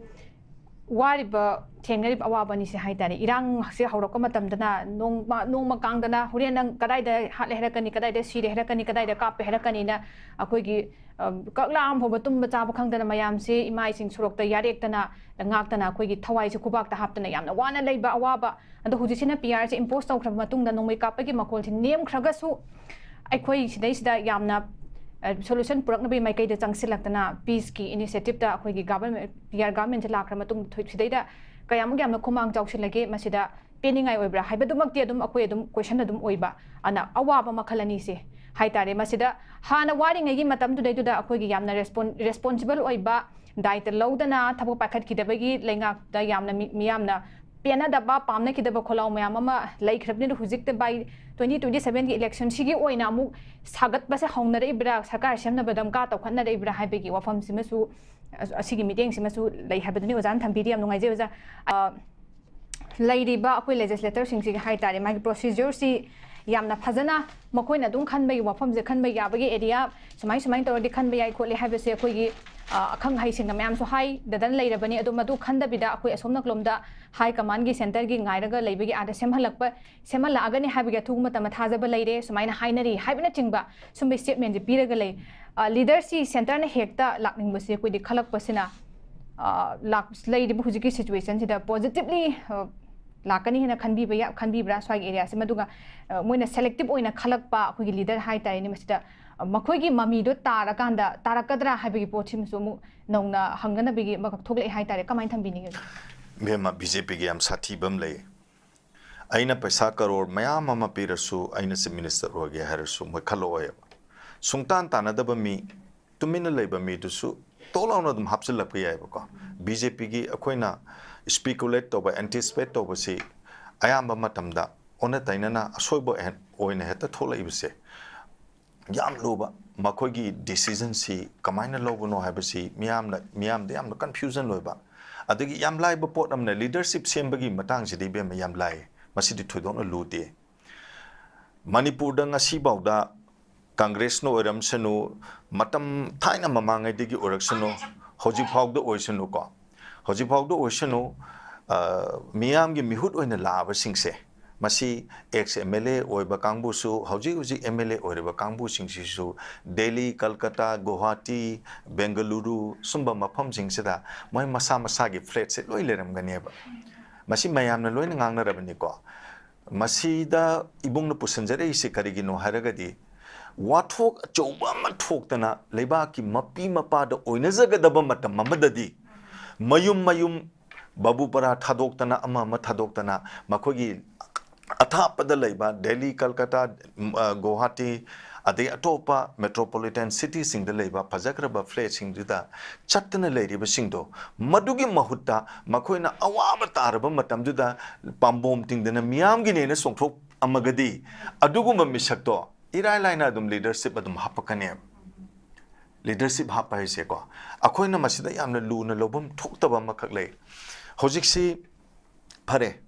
ꯋꯥꯔꯤꯕ, ꯊꯦꯡꯅꯔꯤꯕ ꯑꯋꯥꯕ ꯑꯅꯤꯁꯦ ꯍꯥꯏ ꯇꯥꯔꯦ, ꯏꯔꯥꯡꯁꯦ ꯍꯧꯔꯛꯄ ꯃꯇꯝꯗꯅ ꯅꯣꯡꯃ ꯅꯣꯡꯃ ꯀꯥꯡꯗꯅ ꯍꯣꯔꯦꯟ ꯅꯪ ꯀꯗꯥꯏꯗ ꯍꯥꯠꯂꯦ ꯍꯥꯏꯔꯛꯀꯅꯤ, ꯀꯗꯥꯏꯗ ꯁꯤꯔꯦ ꯍꯥꯏꯔꯛꯀꯅꯤ, ꯀꯗꯥꯏꯗ ꯀꯥꯞꯄꯦ ꯍꯥꯏꯔꯛꯀꯅꯤꯅ ꯑꯩꯈꯣꯏꯒꯤ, ꯑ, ꯀꯛꯂꯥ ꯑꯃ ꯐꯥꯎꯕ ꯇꯨꯝꯕ ꯆꯥꯕ ꯈꯪꯗꯅ ꯃꯌꯥꯝꯁꯦ ꯏꯃꯥ ꯏꯁꯤꯡ ꯁꯣꯔꯣꯛꯇ ꯌꯥꯔꯦꯛꯇꯅ ꯉꯥꯛꯇꯅ ꯑꯩꯈꯣꯏꯒꯤ ꯊꯋꯥꯏꯁꯦ ꯈꯨꯕꯥꯛꯇ ꯍꯥꯞꯇꯅ ꯌꯥꯝꯅ ꯋꯥꯅ ꯂꯩꯕ ꯑꯋꯥꯕ꯫ ꯑꯗꯣ ꯍꯧꯖꯤꯛꯁꯤꯅ ꯄꯤ ꯑꯥꯔꯁꯦ ꯏꯝꯄꯣꯁ ꯇꯧꯈ꯭ꯔꯕ ꯃꯇꯨꯡꯗ ꯅꯣꯡꯃꯩ ꯀꯥꯞꯄꯒꯤ ꯃꯈꯣꯜꯁꯤ ꯅꯦꯝꯈ꯭ꯔꯒꯁꯨ ꯑꯩꯈꯣꯏ ꯁꯤꯗꯩꯁꯤꯗ ꯌꯥꯝꯅ ꯁꯣꯂꯨꯁꯟ ꯄꯨꯔꯛꯅꯕꯒꯤ ꯃꯥꯏꯀꯩꯗ ꯆꯪꯁꯤꯜꯂꯛꯇꯅ ꯄꯤꯁꯀꯤ ꯏꯅꯤꯁꯤꯌꯦꯇꯤꯞꯇ ꯑꯩꯈꯣꯏꯒꯤ ꯒꯚꯔꯟꯃꯦꯟ, ꯄꯤ ꯑꯥꯔ ꯒꯚꯔꯟꯃꯦꯟꯁꯦ ꯂꯥꯛꯈ꯭ꯔ ꯃꯇꯨꯡꯗ ꯊꯣꯏ-, ꯁꯤꯗꯩꯗ ꯀꯌꯥꯃꯨꯛ ꯌꯥꯝꯅ ꯈꯨꯃꯥꯡ ꯆꯥꯎꯁꯤꯜꯂꯒꯦ, ꯃꯁꯤꯗ ꯄꯦꯟꯅꯤꯡꯉꯥꯏ ꯑꯣꯏꯕ꯭ꯔꯥ ꯍꯥꯏꯕꯗꯨꯃꯛꯇꯤ ꯑꯗꯨꯝ ꯑꯩꯈꯣꯏ ꯑꯗꯨꯝ ꯀꯣꯏꯁꯟ ꯑꯗꯨꯝ ꯑꯣꯏꯕ꯫ ꯑꯗꯨꯅ ꯑꯋꯥꯕ ꯃꯈꯜ ꯑꯅꯤꯁꯦ ꯍꯥꯏ ꯇꯥꯔꯦ꯫ ꯃꯁꯤꯗ ꯍꯥꯟꯅ ꯋꯥꯔꯤꯉꯩꯒꯤ ꯃꯇꯝꯗꯨꯗꯩꯗꯨꯗ ꯑꯩꯈꯣꯏꯒꯤ ꯌꯥꯝꯅ ꯔꯦꯁꯄꯣꯟ-, ꯔꯦꯁꯄꯣꯟꯁꯤꯕꯜ ꯑꯣꯏꯕ, ꯗꯥꯏꯇ ꯂꯧꯗꯅ ꯊꯕꯛ ꯄꯥꯏꯈꯠꯈꯤꯗꯕꯒꯤ ꯂꯩꯉꯥꯛꯇ ꯌꯥꯝꯅ ꯃꯤ-, ꯃꯤꯌꯥꯝꯅ ꯄꯦꯟꯅꯗꯕ, ꯄꯥꯝꯅꯈꯤꯗꯕ ꯈꯣꯜꯂꯥꯎ ꯃꯌꯥꯝ ꯑꯃ ꯂꯩꯈ꯭ꯔꯕꯅꯤꯅ, ꯍꯧꯖꯤꯛꯇ by twenty twenty sevenꯒꯤ ꯏꯂꯦꯛꯁꯟꯁꯤꯒꯤ ꯑꯣꯏꯅ ꯑꯃꯨꯛ ꯁꯥꯒꯠꯄꯁꯦ ꯍꯧꯅꯔꯛꯏꯕ꯭ꯔꯥ, ꯁꯔꯀꯥꯔ ꯁꯦꯝꯅꯕ ꯗꯝꯀꯥ ꯇꯧꯈꯠꯅꯔꯛꯏꯕ꯭ꯔꯥ ꯍꯥꯏꯕꯒꯤ ꯋꯥꯐꯝꯁꯤꯃꯁꯨ, ꯑ-, ꯑꯁꯤꯒꯤ ꯃꯤꯠꯌꯦꯡꯁꯤꯃꯁꯨ ꯂꯩ ꯍꯥꯏꯕꯗꯨꯅꯤ ꯑꯣꯖꯥꯅ ꯊꯝꯕꯤꯔꯤ꯫ ꯌꯥꯝ ꯅꯨꯡꯉꯥꯏꯖꯩ ꯑꯣꯖꯥ꯫ ꯑ, ꯂꯩꯔꯤꯕ ꯑꯩꯈꯣꯏ ꯂꯦꯖꯤꯁꯂꯦꯇꯔꯁꯤꯡꯁꯤꯒꯤ ꯍꯥꯏ ꯇꯥꯔꯦ, ꯃꯥꯒꯤ ꯄ꯭ꯔꯣꯁꯤꯖꯔꯁꯤ ꯌꯥꯝꯅ ꯐꯖꯅ ꯃꯈꯣꯏꯅ ꯑꯗꯨꯝ ꯈꯟꯕꯒꯤ, ꯋꯥꯐꯝꯁꯦ ꯈꯟꯕ ꯌꯥꯕꯒꯤ ꯑꯦꯔꯤꯌꯥ ꯁꯨꯃꯥꯏ ꯁꯨꯃꯥꯏꯅ ꯇꯧꯔꯗꯤ ꯈꯟꯕ ꯌꯥꯏ ꯈꯣꯠꯂꯤ ꯍꯥꯏꯕꯁꯦ ꯑꯩꯈꯣꯏꯒꯤ, ꯑ, ꯑꯈꯪ ꯑꯍꯩꯁꯤꯡꯅ ꯃꯌꯥꯝꯁꯨ ꯍꯥꯏꯗꯗꯅ ꯂꯩꯔꯕꯅꯤ꯫ ꯑꯗꯣ ꯃꯗꯨ ꯈꯟꯗꯕꯤꯗ ꯑꯩꯈꯣꯏ ꯑꯁꯣꯝ ꯅꯥꯀꯜꯂꯣꯝꯗ ꯍꯥꯏ ꯀꯃꯥꯟꯒꯤ ꯁꯦꯟꯇꯔꯒꯤ ꯉꯥꯏꯔꯒ ꯂꯩꯕꯒꯤ ꯑꯥꯗ ꯁꯦꯝꯍꯜꯂꯛꯄ, ꯁꯦꯝꯍꯜꯂꯛꯑꯒꯅꯤ ꯍꯥꯏꯕꯒꯤ ꯑꯊꯨꯕ ꯃꯇꯝꯗ ꯊꯥꯖꯕ ꯂꯩꯔꯦ, ꯁꯨꯃꯥꯏꯅ ꯍꯥꯏꯅꯔꯤ ꯍꯥꯏꯕꯅꯆꯤꯡꯕ ꯁꯨꯝꯕ ꯁ꯭ꯇꯦꯠꯃꯦꯟꯁꯦ ꯄꯤꯔꯒ ꯂꯩ꯫ ꯑ, ꯂꯤꯗꯔꯁꯤ ꯁꯦꯟꯇꯔꯅ ꯍꯦꯛꯇ ꯂꯥꯛꯅꯤꯡꯕꯁꯦ ꯑꯩꯈꯣꯏꯗꯤ ꯈꯜꯂꯛꯄꯁꯤꯅ ꯑ, ꯂꯥꯛ-, ꯂꯩꯔꯤꯕ ꯍꯧꯖꯤꯛꯀꯤ ꯁꯤꯆꯨꯋꯦꯁꯟꯁꯤꯗ ꯄꯣꯖꯤꯇꯤꯕꯂꯤ, ꯑ, ꯂꯥꯛꯀꯅꯤ ꯍꯥꯏꯅ ꯈꯟꯕꯤꯕ ꯌꯥ-, ꯈꯟꯕꯤꯕ꯭ꯔꯥ ꯁ꯭ꯋꯥꯏꯒꯤ ꯑꯦꯔꯤꯌꯥꯁꯤꯃ? ꯑꯗꯨꯒ, ꯑ, ꯃꯣꯏꯅ ꯁꯦꯂꯦꯛꯇꯤꯕ ꯑꯣꯏꯅ ꯈꯜꯂꯛꯄ ꯑꯩꯈꯣꯏꯒꯤ ꯂꯤꯗꯔ ꯍꯥꯏ ꯇꯥꯔꯦꯅꯦ, ꯃꯁꯤꯗ, ꯑ, ꯃꯈꯣꯏꯒꯤ ꯃꯃꯤꯗꯣ ꯇꯥꯔꯀꯥꯟꯗ ꯇꯥꯔꯛꯀꯗ꯭ꯔꯥ ꯍꯥꯏꯕꯒꯤ ꯄꯣꯠꯁꯤꯃꯁꯨ ꯑꯃꯨꯛ ꯅꯧꯅ ꯍꯪꯅꯅꯕꯒꯤ ꯑꯃꯈꯛ ꯊꯣꯛꯂꯛꯑꯦ ꯍꯥꯏ ꯇꯥꯔꯦ꯫ ꯀꯃꯥꯏꯅ ꯊꯝꯕꯤꯅꯤꯡꯉꯤ? ꯏꯕꯦꯝꯃ, ꯕꯤ ꯖꯦ ꯄꯤꯒꯤ ꯌꯥꯝ ꯁꯥꯊꯤꯕ ꯑꯃ ꯂꯩ꯫ ꯑꯩꯅ ꯄꯩꯁꯥ ꯀꯔꯣꯔ ꯃꯌꯥꯝ ꯑꯃ ꯄꯤꯔꯁꯨ, ꯑꯩꯅ ꯆꯤꯐ ꯃꯤꯅꯤꯁꯇꯔ ꯑꯣꯏꯒꯦ ꯍꯥꯏꯔꯁꯨ, ꯃꯣꯏ ꯈꯜꯂꯛꯑꯣꯏꯕ꯫ ꯁꯨꯡꯇꯥꯟ ꯇꯥꯟꯅꯗꯕ ꯃꯤ, ꯇꯨꯃꯤꯟꯅ ꯂꯩꯕ ꯃꯤꯗꯨꯁꯨ ꯇꯣꯛ ꯂꯥꯎꯅ ꯑꯗꯨꯝ ꯍꯥꯞꯆꯤꯜꯂꯛꯄ ꯌꯥꯏꯕꯀꯣ꯫ ꯕꯤ ꯖꯦ ꯄꯤꯒꯤ ꯑꯩꯈꯣꯏꯅ ꯏꯁꯄꯤꯀꯨꯂꯦꯠ ꯇꯧꯕ, ꯑꯦꯟꯇꯤꯁꯤꯄꯦꯠ ꯇꯧꯕꯁꯤ ꯑꯌꯥꯝꯕ ꯃꯇꯝꯗ ꯑꯣꯟꯅ ꯇꯩꯅꯅ ꯑꯁꯣꯏꯕ ꯑꯣꯏꯅ ꯍꯦꯛꯇ ꯊꯣꯛꯂꯛꯏꯕꯁꯦ ꯌꯥꯝ ꯂꯨꯕ꯫ ꯃꯈꯣꯏꯒꯤ ꯗꯤꯁꯤꯖꯟꯁꯤ ꯀꯃꯥꯏꯅ ꯂꯧꯕꯅꯣ ꯍꯥꯏꯕꯁꯤ ꯃꯤꯌꯥꯝꯅ, ꯃꯤꯌꯥꯝꯗ ꯌꯥꯝꯅ ꯀꯟꯐ꯭ꯌꯨꯖꯟ ꯑꯣꯏꯕ꯫ ꯑꯗꯒꯤ ꯌꯥꯝ ꯂꯥꯏꯕ ꯄꯣꯠ ꯑꯃꯅ, ꯂꯤꯗꯔꯁꯤꯞ ꯁꯦꯝꯕꯒꯤ ꯃꯇꯥꯡꯁꯤꯗꯤ, ꯏꯕꯦꯝꯃ, ꯌꯥꯝ ꯂꯥꯏ꯫ ꯃꯁꯤꯗꯤ ꯊꯣꯏꯗꯣꯛꯅ ꯂꯨꯗꯦ꯫ ꯃꯅꯤꯄꯨꯔꯗ ꯉꯁꯤꯐꯥꯎꯗ ꯀꯪꯒ꯭ꯔꯦꯁꯅ ꯑꯣꯏꯔꯝꯁꯅꯨ, ꯃꯇꯝ ꯊꯥꯏꯅ ꯃꯃꯥꯡꯉꯩꯗꯒꯤ ꯑꯣꯏꯔꯛꯁꯅꯨ, ꯍꯧꯖꯤꯛ ꯐꯥꯎꯗ ꯑꯣꯏꯁꯅꯨꯀꯣ, ꯍꯧꯖꯤꯛ ꯐꯥꯎꯗ ꯑꯣꯏꯁꯅꯨ, ꯑ, ꯃꯤꯌꯥꯝꯒꯤ ꯃꯤꯍꯨꯠ ꯑꯣꯏꯅ ꯂꯥꯛꯑꯕꯁꯤꯡꯁꯦ, ꯃꯁꯤ ꯑꯦꯛꯁ ꯑꯦꯝ ꯑꯦꯜ ꯑꯦ ꯑꯣꯏꯕ ꯀꯥꯡꯕꯨꯁꯨ, ꯍꯧꯖꯤꯛ ꯍꯧꯖꯤꯛ ꯑꯦꯝ ꯑꯦꯜ ꯑꯦ ꯑꯣꯏꯔꯤꯕ ꯀꯥꯡꯕꯨꯁꯤꯡꯁꯤꯁꯨ ꯗꯦꯜꯂꯤ, ꯀꯜꯀꯇꯥ, ꯒꯨꯋꯥꯍꯥꯇꯤ, ꯕꯦꯡꯒꯂꯨꯔꯨ, ꯁꯨꯝꯕ ꯃꯐꯝꯁꯤꯡꯁꯤꯗ ꯃꯣꯏ ꯃꯁꯥ ꯃꯁꯥꯒꯤ ꯐ꯭ꯂꯦꯠꯁꯦ ꯂꯣꯏ ꯂꯩꯔꯝꯒꯅꯦꯕ꯫ ꯃꯁꯤ ꯃꯌꯥꯝꯅ ꯂꯣꯏꯅ ꯉꯥꯡꯅꯔꯕꯅꯤꯀꯣ꯫ ꯃꯁꯤꯗ ꯏꯕꯨꯡꯅ ꯄꯨꯁꯤꯟꯖꯔꯛꯏꯁꯦ ꯀꯔꯤꯒꯤꯅꯣ ꯍꯥꯏꯔꯒꯗꯤ, ꯋꯥꯊꯣꯛ ꯑꯆꯧꯕ ꯑꯃ ꯊꯣꯛꯇꯅ ꯂꯩꯕꯥꯛꯀꯤ ꯃꯄꯤ ꯃꯄꯥꯗ ꯑꯣꯏꯅꯖꯒꯗꯕ ꯃꯇꯝ ꯑꯃꯗꯗꯤ ꯃꯌꯨꯝ ꯃꯌꯨꯝ ꯕꯥꯕꯨ ꯄꯔꯥ ꯊꯥꯗꯣꯛꯇꯅ, ꯑꯃ ꯑꯃ ꯊꯥꯗꯣꯛꯇꯅ, ꯃꯈꯣꯏꯒꯤ ꯑꯊꯥꯞꯄꯗ ꯂꯩꯕ ꯗꯦꯜꯂꯤ, ꯀꯜꯀꯇꯥ, ꯎꯝ, ꯑ, ꯒꯨꯋꯥꯍꯥꯇꯤ, ꯑꯗꯩ ꯑꯇꯣꯞꯄ ꯃꯦꯇ꯭ꯔꯣꯄꯣꯂꯤꯇꯟ ꯁꯤꯇꯤꯁꯤꯡꯗ ꯂꯩꯕ ꯐꯖꯈ꯭ꯔꯕ ꯐ꯭ꯂꯦꯠꯁꯤꯡꯗꯨꯗ ꯆꯠꯇꯅ ꯂꯩꯔꯤꯕꯁꯤꯡꯗꯣ, ꯃꯗꯨꯒꯤ ꯃꯍꯨꯠꯇ ꯃꯈꯣꯏꯅ ꯑꯋꯥꯕ ꯇꯥꯔꯕ ꯃꯇꯝꯗꯨꯗ ꯄꯥꯝꯕꯣꯝ ꯇꯤꯡꯗꯅ ꯃꯤꯌꯥꯝꯒꯤꯅꯦꯅ ꯆꯣꯡꯊꯣꯛꯑꯝꯃꯒꯗꯤ, ꯑꯗꯨꯒꯨꯝꯕ ꯃꯤꯁꯛꯇꯣ ꯏꯔꯥꯏ ꯂꯥꯏꯅ ꯑꯗꯨꯝ ꯂꯤꯗꯔꯁꯤꯞ ꯑꯗꯨꯝ ꯍꯥꯞꯄꯛꯀꯅꯦꯕ꯫ ꯂꯤꯗꯔꯁꯤꯞ ꯍꯥꯞꯄ ꯍꯥꯏꯁꯦꯀꯣ, ꯑꯩꯈꯣꯏꯅ ꯃꯁꯤꯗ ꯌꯥꯝꯅ ꯂꯨꯅ ꯂꯧꯐꯝ ꯊꯣꯛꯇꯕ ꯑꯃꯈꯛ ꯂꯩ꯫ ꯍꯧꯖꯤꯛꯁꯤ, ꯐꯔꯦ,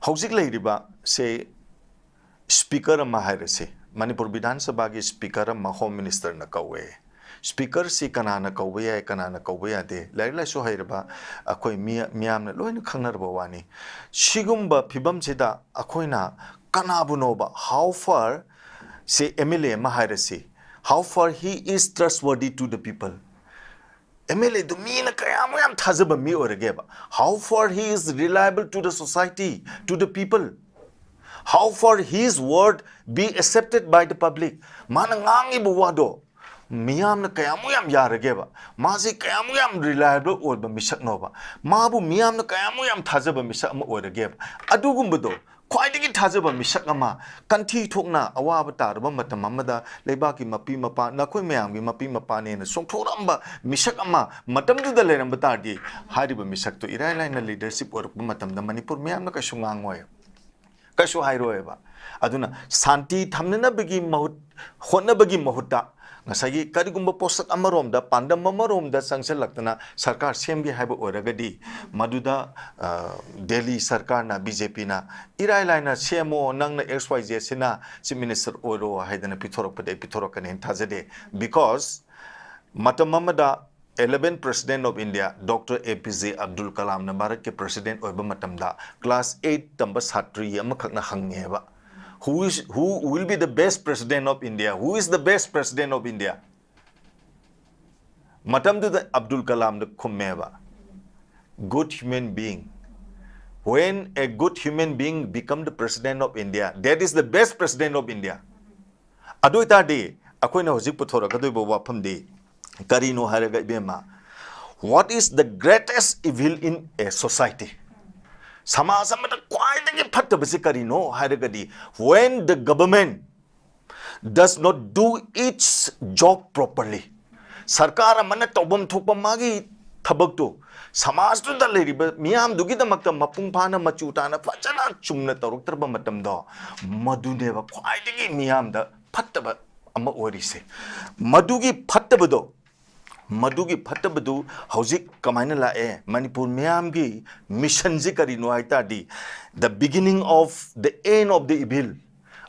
ꯍꯧꯖꯤꯛ ꯂꯩꯔꯤꯕ ꯁꯦ, ꯁ꯭ꯄꯤꯀꯔ ꯑꯃ ꯍꯥꯏꯔꯁꯤ, ꯃꯅꯤꯄꯨꯔ ꯕꯤꯙꯥꯟ ꯁꯚꯥꯒꯤ ꯁ꯭ꯄꯤꯀꯔ ꯑꯃ ꯍꯣꯝ ꯃꯤꯅꯤꯁꯇꯔꯅ ꯀꯧꯋꯦ꯫ ꯁ꯭ꯄꯤꯀꯔꯁꯤ ꯀꯅꯥꯅ ꯀꯧꯕ ꯌꯥꯏ, ꯀꯅꯥꯅ ꯀꯧꯕ ꯌꯥꯗꯦ, ꯂꯥꯏꯔꯤꯛ ꯂꯥꯏꯁꯨ ꯍꯩꯔꯕ ꯑꯩꯈꯣꯏ ꯃꯤ-, ꯃꯤꯌꯥꯝꯅ ꯂꯣꯏꯅ ꯈꯪꯅꯔꯕ ꯋꯥꯅꯤ꯫ ꯁꯤꯒꯨꯝꯕ ꯐꯤꯕꯝꯁꯤꯗ ꯑꯩꯈꯣꯏꯅ ꯀꯅꯥꯕꯨꯅꯣꯕ, how far, ꯁꯦ ꯑꯦꯝ ꯑꯦꯜ ꯑꯦ ꯑꯃ ꯍꯥꯏꯔꯁꯤ, how far he is trustworthy to the people? M L ꯑꯦꯗꯨ ꯃꯤꯅ ꯀꯌꯥꯃꯨꯛ ꯌꯥꯝ ꯊꯥꯖꯕ ꯃꯤ ꯑꯣꯏꯔꯒꯦꯕ? How far he is reliable to the society, to the people? How far his word be accepted by the public? ꯃꯥꯅ ꯉꯥꯡꯉꯤꯕ ꯋꯥꯗꯣ ꯃꯤꯌꯥꯝꯅ ꯀꯌꯥꯃꯨꯛ ꯌꯥꯝ ꯌꯥꯔꯒꯦꯕ? ꯃꯥꯁꯤ ꯀꯌꯥꯃꯨꯛ ꯌꯥꯝ reliable ꯑꯣꯏꯕ ꯃꯤꯁꯛꯅꯣꯕ? ꯃꯥꯕꯨ ꯃꯤꯌꯥꯝꯅ ꯀꯌꯥꯃꯨꯛ ꯌꯥꯝ ꯊꯥꯖꯕ ꯃꯤꯁꯛ ꯑꯃ ꯑꯣꯏꯔꯒꯦꯕ? ꯑꯗꯨꯒꯨꯝꯕꯗꯣ, ꯈ꯭ꯋꯥꯏꯗꯒꯤ ꯊꯥꯖꯕ ꯃꯤꯁꯛ ꯑꯃ, ꯀꯟꯊꯤ ꯊꯣꯛꯅ ꯑꯋꯥꯕ ꯇꯥꯔꯕ ꯃꯇꯝ ꯑꯃꯗ ꯂꯩꯕꯥꯛꯀꯤ ꯃꯄꯤ ꯃꯄꯥ, ꯅꯈꯣꯏ ꯃꯌꯥꯝꯒꯤ ꯃꯄꯤ ꯃꯄꯥꯅꯦꯅ ꯆꯣꯡꯊꯣꯔꯛꯑꯝꯕ ꯃꯤꯁꯛ ꯑꯃ ꯃꯇꯝꯗꯨꯗ ꯂꯩꯔꯝꯕ ꯇꯥꯔꯗꯤ, ꯍꯥꯏꯔꯤꯕ ꯃꯤꯁꯛꯇꯨ ꯏꯔꯥꯏ ꯂꯥꯏꯅ leadership ꯑꯣꯏꯔꯛꯄ ꯃꯇꯝꯗ ꯃꯅꯤꯄꯨꯔ ꯃꯤꯌꯥꯝꯅ ꯀꯩꯁꯨ ꯉꯥꯡꯉꯣꯏ, ꯀꯩꯁꯨ ꯍꯥꯏꯔꯣꯏꯕ꯫ ꯑꯗꯨꯅ ꯁꯥꯟꯇꯤ ꯊꯝꯅꯅꯕꯒꯤ ꯃꯍꯨꯠ, ꯍꯣꯠꯅꯕꯒꯤ ꯃꯍꯨꯠꯇ, ꯉꯁꯥꯏꯒꯤ ꯀꯔꯤꯒꯨꯝꯕ ꯄꯣꯠꯁꯛ ꯑꯃꯔꯣꯝꯗ, ꯄꯥꯟꯗꯝ ꯑꯃꯔꯣꯝꯗ ꯆꯪꯁꯤꯜꯂꯛꯇꯅ ꯁꯔꯀꯥꯔ ꯁꯦꯝꯒꯦ ꯍꯥꯏꯕ ꯑꯣꯏꯔꯒꯗꯤ, ꯃꯗꯨꯗ, ꯑ, ꯗꯦꯜꯂꯤ ꯁꯔꯀꯥꯔꯅ, ꯕꯤ ꯖꯦ ꯄꯤꯅ ꯏꯔꯥꯏ ꯂꯥꯏꯅ "ꯁꯦꯝꯃꯣ, ꯅꯪꯅ ꯑꯦꯛꯁ ꯋꯥꯏ ꯖꯦꯠꯁꯤꯅ chief minister ꯑꯣꯏꯔꯣ" ꯍꯥꯏꯗꯅ ꯄꯤꯊꯣꯔꯛꯄꯗꯤ ꯑꯩ ꯄꯤꯊꯣꯔꯛꯀꯅꯦꯅ ꯊꯥꯖꯗꯦ꯫ Because ꯃꯇꯝ ꯑꯃꯗ eleventh President of India, Doctor A P J Abdul Kalamꯅ ꯚꯥꯔꯠꯀꯤ president ꯑꯣꯏꯕ ꯃꯇꯝꯗ class eight ꯇꯝꯕ ꯁꯥꯇ꯭ꯔꯤ ꯑꯃꯈꯛꯅ ꯍꯪꯉꯦꯕ, "Who is, who will be the best president of India? Who is the best president of India?" ꯃꯇꯝꯗꯨꯗ Abdul ꯀꯂꯥꯝꯅ ꯈꯨꯝꯃꯦꯕ, "Good human being. When a good human being become the president of India, that is the best president of India." ꯑꯗꯨ ꯑꯣꯏꯇꯥꯔꯗꯤ ꯑꯩꯈꯣꯏꯅ ꯍꯧꯖꯤꯛ ꯄꯨꯊꯣꯔꯛꯀꯗꯣꯏꯕ ꯋꯥꯐꯝꯗꯤ ꯀꯔꯤꯅꯣ ꯍꯥꯏꯔꯒ, ꯏꯕꯦꯝꯃ, what is the greatest evil in a society? ꯁꯃꯥꯖ ꯑꯃꯗ ꯈ꯭ꯋꯥꯏꯗꯒꯤ ꯐꯠꯇꯕꯁꯤ ꯀꯔꯤꯅꯣ ꯍꯥꯏꯔꯒꯗꯤ, when the government does not do its job properly, ꯁꯔꯀꯥꯔ ꯑꯃꯅ ꯇꯧꯐꯝ ꯊꯣꯛꯄ ꯃꯥꯒꯤ ꯊꯕꯛꯇꯨ ꯁꯃꯥꯖꯇꯨꯗ ꯂꯩꯔꯤꯕ ꯃꯤꯌꯥꯝꯗꯨꯒꯤꯗꯃꯛꯇ ꯃꯄꯨꯡ ꯐꯥꯅ, ꯃꯆꯨ ꯇꯥꯅ, ꯐꯖꯅ ꯆꯨꯝꯅ ꯇꯧꯔꯛꯇ꯭ꯔꯕ ꯃꯇꯝꯗꯣ, ꯃꯗꯨꯅꯦꯕ ꯈ꯭ꯋꯥꯏꯗꯒꯤ ꯃꯤꯌꯥꯝꯗ ꯐꯠꯇꯕ ꯑꯃ ꯑꯣꯏꯔꯤꯁꯦ꯫ ꯃꯗꯨꯒꯤ ꯐꯠꯇꯕꯗꯣ, ꯃꯗꯨꯒꯤ ꯐꯠꯇꯕꯗꯨ ꯍꯧꯖꯤꯛ ꯀꯃꯥꯏꯅ ꯂꯥꯛꯑꯦ? ꯃꯅꯤꯄꯨꯔ ꯃꯤꯌꯥꯝꯒꯤ ꯃꯤꯁꯟꯁꯤ ꯀꯔꯤꯅꯣ ꯍꯥꯏ ꯇꯥꯔꯗꯤ, the beginning of the end of the evil,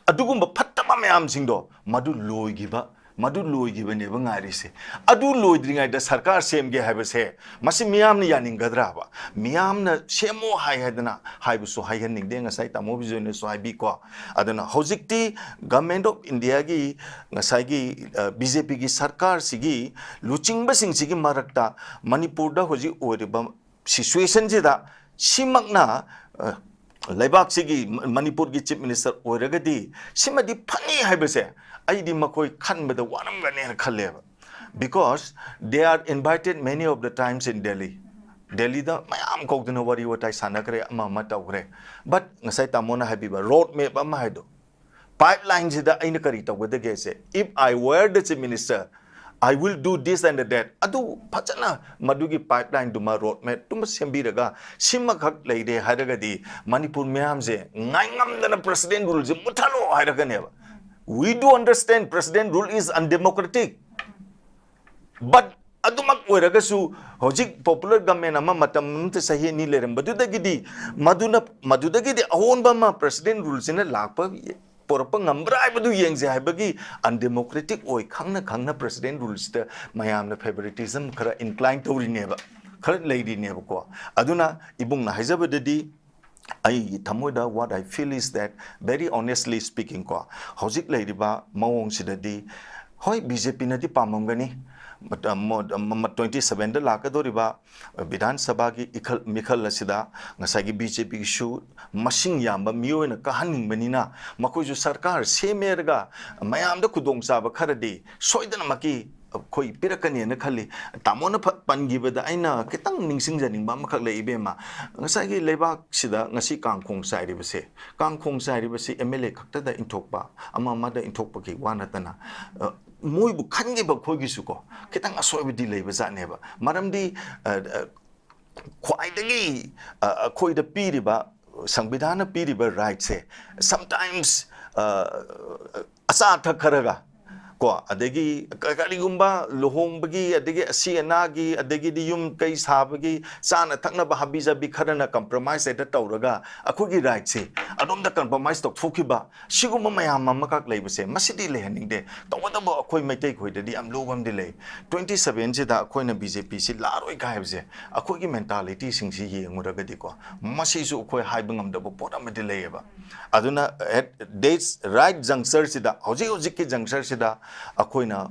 ꯑꯗꯨꯒꯨꯝꯕ ꯐꯠꯇꯕ ꯃꯌꯥꯝꯁꯤꯡꯗꯣ ꯃꯗꯨ ꯂꯣꯏꯈꯤꯕ, ꯃꯗꯨ ꯂꯣꯏꯈꯤꯕꯅꯦꯕ ꯉꯥꯏꯔꯤꯁꯦ꯫ ꯑꯗꯨ ꯂꯣꯏꯗ꯭ꯔꯤꯉꯩꯗ ꯁꯔꯀꯥꯔ ꯁꯦꯝꯒꯦ ꯍꯥꯏꯕꯁꯦ ꯃꯁꯤ ꯃꯤꯌꯥꯝꯅ ꯌꯥꯅꯤꯡꯒꯗ꯭ꯔꯥꯕ? ꯃꯤꯌꯥꯝꯅ ꯁꯦꯝꯃꯣ ꯍꯥꯏ ꯍꯥꯏꯗꯅ ꯍꯥꯏꯕꯁꯨ ꯍꯥꯏꯍꯟꯅꯤꯡꯗꯦ꯫ ꯉꯁꯥꯏ ꯇꯥꯃꯣ ꯕꯤꯖꯣꯏꯅꯁꯨ ꯍꯥꯏꯕꯤꯀꯣ꯫ ꯑꯗꯨꯅ ꯍꯧꯖꯤꯛꯇꯤ Government of Indiaꯒꯤ ꯉꯁꯥꯏꯒꯤ ꯕꯤ ꯖꯦ ꯄꯤꯒꯤ ꯁꯔꯀꯥꯔꯁꯤꯒꯤ ꯂꯨꯆꯤꯡꯕꯁꯤꯡꯁꯤꯒꯤ ꯃꯔꯛꯇ ꯃꯅꯤꯄꯨꯔꯗ ꯍꯧꯖꯤꯛ ꯑꯣꯏꯔꯤꯕ situationꯁꯤꯗ ꯁꯤꯃꯛꯅ, ꯑ, ꯂꯩꯕꯥꯛꯁꯤꯒꯤ ꯃ-, ꯃꯅꯤꯄꯨꯔꯒꯤ Chief Minister ꯑꯣꯏꯔꯒꯗꯤ ꯁꯤꯃꯗꯤ ꯐꯅꯤ ꯍꯥꯏꯕꯁꯦ ꯑꯩꯗꯤ ꯃꯈꯣꯏ ꯈꯟꯕꯗ ꯋꯥꯔꯝꯒꯅꯦꯅ ꯈꯜꯂꯦꯕ꯫ Because they are invited many of the times in Delhi. ꯗꯦꯜꯂꯤꯗ ꯃꯌꯥꯝ ꯀꯧꯗꯨꯅ ꯋꯥꯔꯤ ꯋꯥꯇꯥꯏ ꯁꯥꯟꯅꯈ꯭ꯔꯦ, ꯑꯃ ꯑꯃ ꯇꯧꯈ꯭ꯔꯦ꯫ But ꯉꯁꯥꯏ ꯇꯥꯃꯣꯅ ꯍꯥꯏꯕꯤꯕ road map ꯑꯃ ꯍꯥꯏꯗꯣ, ꯄꯥꯏꯞ ꯂꯥꯏꯟꯁꯤꯗ ꯑꯩꯅ ꯀꯔꯤ ꯇꯧꯒꯗꯒꯦꯁꯦ? If I were the Chief Minister, I will do this and that. ꯑꯗꯨ ꯐꯖꯅ ꯃꯗꯨꯒꯤ ꯄꯥꯏꯞ ꯂꯥꯏꯟꯗꯨꯃ, ꯔꯣꯗ ꯃꯦꯞꯇꯨꯃ ꯁꯦꯝꯕꯤꯔꯒ ꯁꯤꯃꯈꯛ ꯂꯩꯔꯦ ꯍꯥꯏꯔꯒꯗꯤ Manipur ꯃꯤꯌꯥꯝꯁꯦ ꯉꯥꯏꯉꯝꯗꯅ President Ruleꯁꯦ ꯃꯨꯠꯊꯠꯂꯣ ꯍꯥꯏꯔꯛꯀꯅꯦꯕ꯫ We do understand President Rule is undemocratic. But ꯑꯗꯨꯃꯛ ꯑꯣꯏꯔꯒꯁꯨ ꯍꯧꯖꯤꯛ popular government ꯑꯃ ꯃꯇꯝ ꯑꯃꯗ ꯆꯍꯤ ꯑꯅꯤ ꯂꯩꯔꯝꯕꯗꯨꯗꯒꯤꯗꯤ ꯃꯗꯨꯅ, ꯃꯗꯨꯗꯒꯤꯗꯤ ꯑꯑꯣꯟꯕ ꯑꯃ President Ruleꯁꯤꯅ ꯂꯥꯛꯄ, ꯄꯨꯔꯛꯄ ꯉꯝꯕ꯭ꯔꯥ ꯍꯥꯏꯕꯗꯨ ꯌꯦꯡꯁꯦ ꯍꯥꯏꯕꯒꯤ undemocratic ꯑꯣꯏ ꯈꯪꯅ ꯈꯪꯅ President Ruleꯁꯤꯗ ꯃꯌꯥꯝꯅ favoritism ꯈꯔ incline ꯇꯧꯔꯤꯅꯦꯕ, ꯈꯔ ꯂꯩꯔꯤꯅꯦꯕꯀꯣ꯫ ꯑꯗꯨꯅ ꯏꯕꯨꯡꯅ ꯍꯥꯏꯖꯕꯗꯗꯤ ꯑꯩꯒꯤ ꯊꯃꯣꯏꯗ what I feel is that, very honestly speaking ꯀꯣ, ꯍꯧꯖꯤꯛ ꯂꯩꯔꯤꯕ ꯃꯑꯣꯡꯁꯤꯗꯗꯤ, ꯍꯣꯏ, ꯕꯤ ꯖꯦ ꯄꯤꯅꯗꯤ ꯄꯥꯝꯃꯝꯒꯅꯤ꯫ ꯃꯇꯝ-, ꯃꯣ-, ꯃ-, ꯃ-, twenty sevenꯗ ꯂꯥꯛꯀꯗꯧꯔꯤꯕ ꯕꯤꯙꯥꯟ ꯁꯚꯥꯒꯤ ꯏꯈꯜ, ꯃꯤꯈꯜ ꯑꯁꯤꯗ ꯉꯁꯥꯏꯒꯤ ꯕꯤ ꯖꯦ ꯄꯤꯒꯤꯁꯨ ꯃꯁꯤꯡ ꯌꯥꯝꯕ ꯃꯤꯑꯣꯏꯅ ꯀꯥꯍꯟꯅꯤꯡꯕꯅꯤꯅ ꯃꯈꯣꯏꯁꯨ ꯁꯔꯀꯥꯔ ꯁꯦꯝꯃꯦꯔꯒ ꯃꯌꯥꯝꯗ ꯈꯨꯗꯣꯡꯆꯥꯕ ꯈꯔꯗꯤ ꯁꯣꯏꯗꯅꯃꯛꯀꯤ ꯑꯩꯈꯣꯏ ꯄꯤꯔꯛꯀꯅꯦꯅ ꯈꯜꯂꯤ꯫ ꯇꯥꯃꯣꯅ ꯐ-, ꯄꯟꯈꯤꯕꯗ ꯑꯩꯅ ꯈꯤꯇꯪ ꯅꯤꯡꯁꯤꯡꯖꯅꯤꯡꯕ ꯑꯃꯈꯛ ꯂꯩ, ꯏꯕꯦꯝꯃ꯫ ꯉꯁꯥꯏꯒꯤ ꯂꯩꯕꯥꯛꯁꯤꯗ ꯉꯁꯤ ꯀꯥꯡꯈꯣꯡ ꯆꯥꯏꯔꯤꯕꯁꯦ, ꯀꯥꯡꯈꯣꯡ ꯆꯥꯏꯔꯤꯕꯁꯤ ꯑꯦꯝ ꯑꯦꯜ ꯑꯦ ꯈꯛꯇꯗ ꯏꯟꯊꯣꯛꯄ, ꯑꯃ ꯑꯃꯗ ꯏꯟꯊꯣꯛꯄꯒꯤ ꯋꯥ ꯅꯠꯇꯅ, ꯑ, ꯃꯣꯏꯕꯨ ꯈꯟꯈꯤꯕ ꯑꯩꯈꯣꯏꯒꯤꯁꯨꯀꯣ, ꯈꯤꯇꯪ ꯑꯁꯣꯏꯕꯗꯤ ꯂꯩꯕ ꯖꯥꯠꯅꯦꯕ꯫ ꯃꯔꯝꯗꯤ, ꯑ, ꯑ, ꯈ꯭ꯋꯥꯏꯗꯒꯤ, ꯑ, ꯑꯩꯈꯣꯏꯗ ꯄꯤꯔꯤꯕ, ꯁꯪꯕꯤꯙꯥꯟꯅ ꯄꯤꯔꯤꯕ rightꯁꯦ, sometimes, ꯑ, ꯑꯆꯥ ꯑꯊꯛ ꯈꯔꯒ ꯀꯣ, ꯑꯗꯒꯤ ꯀ-, ꯀꯔꯤꯒꯨꯝꯕ ꯂꯨꯍꯣꯡꯕꯒꯤ, ꯑꯗꯒꯤ ꯑꯁꯤ ꯑꯅꯥꯒꯤ, ꯑꯗꯒꯤꯗꯤ ꯌꯨꯝ ꯀꯩ ꯁꯥꯕꯒꯤ, ꯆꯥꯅ ꯊꯛꯅꯕ ꯍꯥꯕꯤ ꯖꯥꯕꯤ ꯈꯔꯅ compromise ꯍꯦꯛꯇ ꯇꯧꯔꯒ ꯑꯩꯈꯣꯏꯒꯤ right ꯁꯦ ꯑꯗꯣꯝꯗ compromise ꯇꯧꯊꯣꯛꯈꯤꯕ, ꯁꯤꯒꯨꯝꯕ ꯃꯌꯥꯝ ꯑꯃꯈꯛ ꯂꯩꯕꯁꯦ, ꯃꯁꯤꯗꯤ ꯂꯩꯍꯟꯅꯤꯡꯗꯦ꯫ ꯇꯧꯕꯇꯕꯨ ꯑꯩꯈꯣꯏ ꯃꯩꯇꯩ ꯈꯣꯏꯗꯗꯤ ꯌꯥꯝ ꯂꯨꯕ ꯑꯃꯗꯤ ꯂꯩ꯫ Twenty seven ꯁꯤꯗ ꯑꯩꯈꯣꯏꯅ B J P ꯁꯤ ꯂꯥꯛꯑꯔꯣꯏ ꯀꯥꯏ ꯍꯥꯏꯕꯁꯦ, ꯑꯩꯈꯣꯏꯒꯤ mentality ꯁꯤꯡꯁꯤ ꯌꯦꯡꯉꯨꯔꯒꯗꯤꯀꯣ, ꯃꯁꯤꯁꯨ ꯑꯩꯈꯣꯏ ꯍꯥꯏꯕ ꯉꯝꯗꯕ ꯄꯣꯠ ꯑꯃꯗꯤ ꯂꯩꯌꯦꯕ꯫ ꯑꯗꯨꯅ at this right juncture ꯁꯤꯗ, ꯍꯧꯖꯤꯛ ꯍꯧꯖꯤꯛꯀꯤ juncture ꯁꯤꯗ ꯑꯩꯈꯣꯏꯅ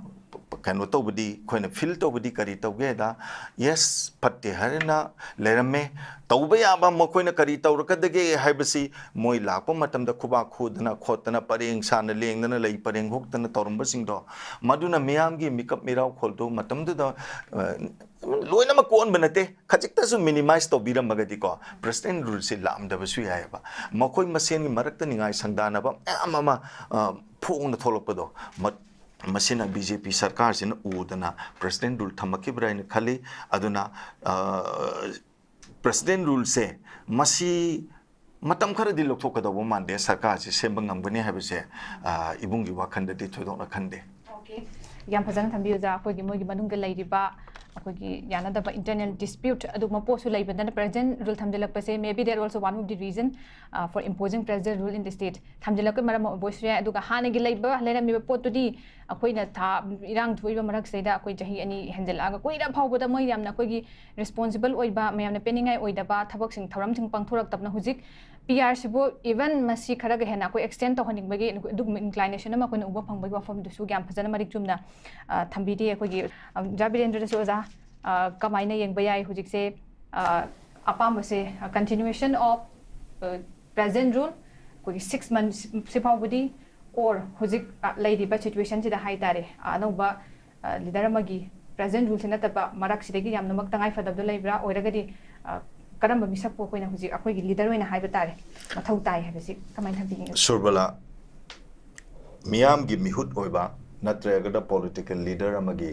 ꯀꯩꯅꯣ ꯇꯧꯕꯗꯤ, ꯑꯩꯈꯣꯏꯅ feel ꯇꯧꯕꯗꯤ ꯀꯔꯤ ꯇꯧꯒꯦꯗ, yes, ꯐꯠꯇꯦ ꯍꯥꯏꯅ ꯂꯩꯔꯝꯃꯦ꯫ ꯇꯧꯕ ꯌꯥꯕ ꯃꯈꯣꯏꯅ ꯀꯔꯤ ꯇꯧꯔꯛꯀꯗꯒꯦ ꯍꯥꯏꯕꯁꯤ, ꯃꯣꯏ ꯂꯥꯛꯄ ꯃꯇꯝꯗ ꯈꯨꯕꯥꯛ ꯈꯨꯗꯅ ꯈꯣꯠꯇꯅ, ꯄꯔꯦꯡ ꯁꯥꯅ ꯂꯦꯡꯗꯅ ꯂꯩ, ꯄꯔꯦꯡ ꯍꯨꯛꯇꯅ ꯇꯧꯔꯝꯕꯁꯤꯡꯗꯣ, ꯃꯗꯨꯅ ꯃꯤꯌꯥꯝꯒꯤ ꯃꯤꯀꯞ ꯃꯤꯔꯥꯎ ꯈꯣꯜꯗꯨ ꯃꯇꯝꯗꯨꯗ, ꯑ, ꯂꯣꯏꯅꯃꯛ ꯀꯣꯛꯍꯟꯕ ꯅꯠꯇꯦ, ꯈꯖꯤꯛꯇꯁꯨ minimize ꯇꯧꯕꯤꯔꯝꯃꯒꯗꯤꯀꯣ, President rule ꯁꯤ ꯂꯥꯛꯑꯝꯗꯕꯁꯨ ꯌꯥꯏꯑꯕ꯫ ꯃꯈꯣꯏ ꯃꯁꯦꯟꯒꯤ ꯃꯔꯛꯇ ꯅꯤꯡꯉꯥꯏ ꯁꯪꯗꯥꯅꯕ ꯃꯌꯥꯝ ꯑꯃ, ꯑ, ꯐꯣꯡꯅ ꯊꯣꯛꯂꯛꯄꯗꯣ, ꯃ-, ꯃꯁꯤꯅ B J P ꯁꯔꯀꯥꯔꯁꯤꯅ ꯎꯗꯅ President rule ꯊꯝꯃꯛꯈꯤꯕ꯭ꯔꯥ ꯍꯥꯏꯅ ꯈꯜꯂꯤ꯫ ꯑꯗꯨꯅ, ꯑ, President rule ꯁꯦ ꯃꯁꯤ ꯃꯇꯝ ꯈꯔꯗꯤ ꯂꯧꯊꯣꯛꯀꯗꯧꯕ ꯃꯥꯟꯗꯦ, ꯁꯔꯀꯥꯔꯁꯤ ꯁꯦꯝꯕ ꯉꯝꯒꯅꯤ ꯍꯥꯏꯕꯁꯦ, ꯑ, ꯏꯕꯨꯡꯒꯤ ꯋꯥꯈꯜꯗꯗꯤ ꯊꯣꯏꯗꯣꯛꯅ ꯈꯟꯗꯦ꯫ Okay꯫ ꯌꯥꯝ ꯐꯖꯅ ꯊꯝꯕꯤꯌꯨ, ꯑꯣꯖꯥ꯫ ꯑꯩꯈꯣꯏꯒꯤ ꯃꯣꯏꯒꯤ ꯃꯅꯨꯡꯗ ꯂꯩꯔꯤꯕ ꯑꯩꯈꯣꯏꯒꯤ ꯌꯥꯅꯗꯕ internal dispute ꯑꯗꯨꯒꯨꯝꯕ ꯄꯣꯠꯁꯨ ꯂꯩꯕꯗꯅ President rule ꯊꯝꯖꯤꯜꯂꯛꯄꯁꯦ, maybe that also one of the reason, uh, for imposing President rule in the state꯫ ꯊꯝꯖꯤꯜꯂꯛꯄ ꯃꯔꯝ ꯑꯣꯏꯕ ꯑꯣꯏꯁꯨ ꯌꯥꯏ꯫ ꯑꯗꯨꯒ ꯍꯥꯟꯅꯒꯤ ꯂꯩꯕ, ꯂꯩꯔꯝꯃꯤꯕ ꯄꯣꯠꯇꯨꯗꯤ ꯑꯩꯈꯣꯏꯅ ꯊꯥ, ꯏꯔꯥꯡ ꯊꯣꯛꯏꯕ ꯃꯔꯛꯁꯤꯗꯩꯗ ꯑꯩꯈꯣꯏ ꯆꯍꯤ ꯑꯅꯤ ꯍꯦꯟꯖꯜꯂꯛꯑꯒ, ꯀꯨꯏꯔ ꯐꯥꯎꯕꯗ ꯃꯣꯏ ꯌꯥꯝꯅ ꯑꯩꯈꯣꯏꯒꯤ responsible ꯑꯣꯏꯕ, ꯃꯌꯥꯝꯅ ꯄꯦꯟꯅꯤꯡꯉꯥꯏ ꯑꯣꯏꯗꯕ ꯊꯕꯛꯁꯤꯡ, ꯊꯧꯔꯝꯁꯤꯡ ꯄꯥꯡꯊꯣꯔꯛꯇꯕꯅ ꯍꯧꯖꯤꯛ P R ꯁꯤꯕꯨ even ꯃꯁꯤ ꯈꯔꯒ ꯍꯦꯟꯅ ꯑꯩꯈꯣꯏ extend ꯇꯧꯍꯟꯅꯤꯡꯕꯒꯤ ꯑꯗꯨꯒꯨꯝꯕ inclination ꯑꯃ ꯑꯩꯈꯣꯏꯅ ꯎꯕ ꯐꯪꯕꯒꯤ ꯋꯥꯐꯝꯗꯨꯁꯨ ꯌꯥꯝ ꯐꯖꯅ ꯃꯔꯤꯛ ꯆꯨꯝꯅ, ꯑ, ꯊꯝꯕꯤꯔꯤ꯫ ꯑꯩꯈꯣꯏꯒꯤ, ꯑ, ꯑꯣꯖꯥ ꯕꯤꯔꯦꯟꯗ꯭ꯔꯗꯁꯨ, ꯑꯣꯖꯥ, ꯑ, ꯀꯃꯥꯏꯅ ꯌꯦꯡꯕ ꯌꯥꯏ ꯍꯧꯖꯤꯛꯁꯦ, ꯑ, ꯑꯄꯥꯝꯕꯁꯦ, ꯑ, continuation of, ꯑ, present rule, ꯑꯩꯈꯣꯏꯒꯤ six months ꯁꯤ ꯐꯥꯎꯕꯗꯤ, or ꯍꯧꯖꯤꯛ, ꯑ, ꯂꯩꯔꯤꯕ situation ꯁꯤꯗ ꯍꯥꯏ ꯇꯥꯔꯦ, ꯑ, ꯑꯅꯧꯕ, ꯑ, leader ꯑꯃꯒꯤ present rule ꯁꯤ ꯅꯠꯇꯕ ꯃꯔꯛꯁꯤꯗꯒꯤ ꯌꯥꯝꯅꯃꯛ ꯇꯉꯥꯏ ꯐꯗꯕꯗꯣ ꯂꯩꯕ꯭ꯔꯥ? ꯑꯣꯏꯔꯒꯗꯤ, ꯑ, ꯀꯔꯝꯕ ꯃꯤꯁꯛꯄꯨ ꯑꯩꯈꯣꯏꯅ ꯍꯧꯖꯤꯛ ꯑꯩꯈꯣꯏꯒꯤ leader ꯑꯣꯏꯅ ꯍꯥꯏꯕ ꯇꯥꯔꯦ, ꯃꯊꯧ ꯇꯥꯏ ꯍꯥꯏꯕꯁꯤ ꯀꯃꯥꯏꯅ ꯊꯝꯕꯤꯅꯤꯡꯉꯤ? ꯁꯨꯔꯕꯂꯥ, ꯃꯤꯌꯥꯝꯒꯤ ꯃꯤꯍꯨꯠ ꯑꯣꯏꯕ ꯅꯠꯇ꯭ꯔꯒꯅ political leader ꯑꯃꯒꯤ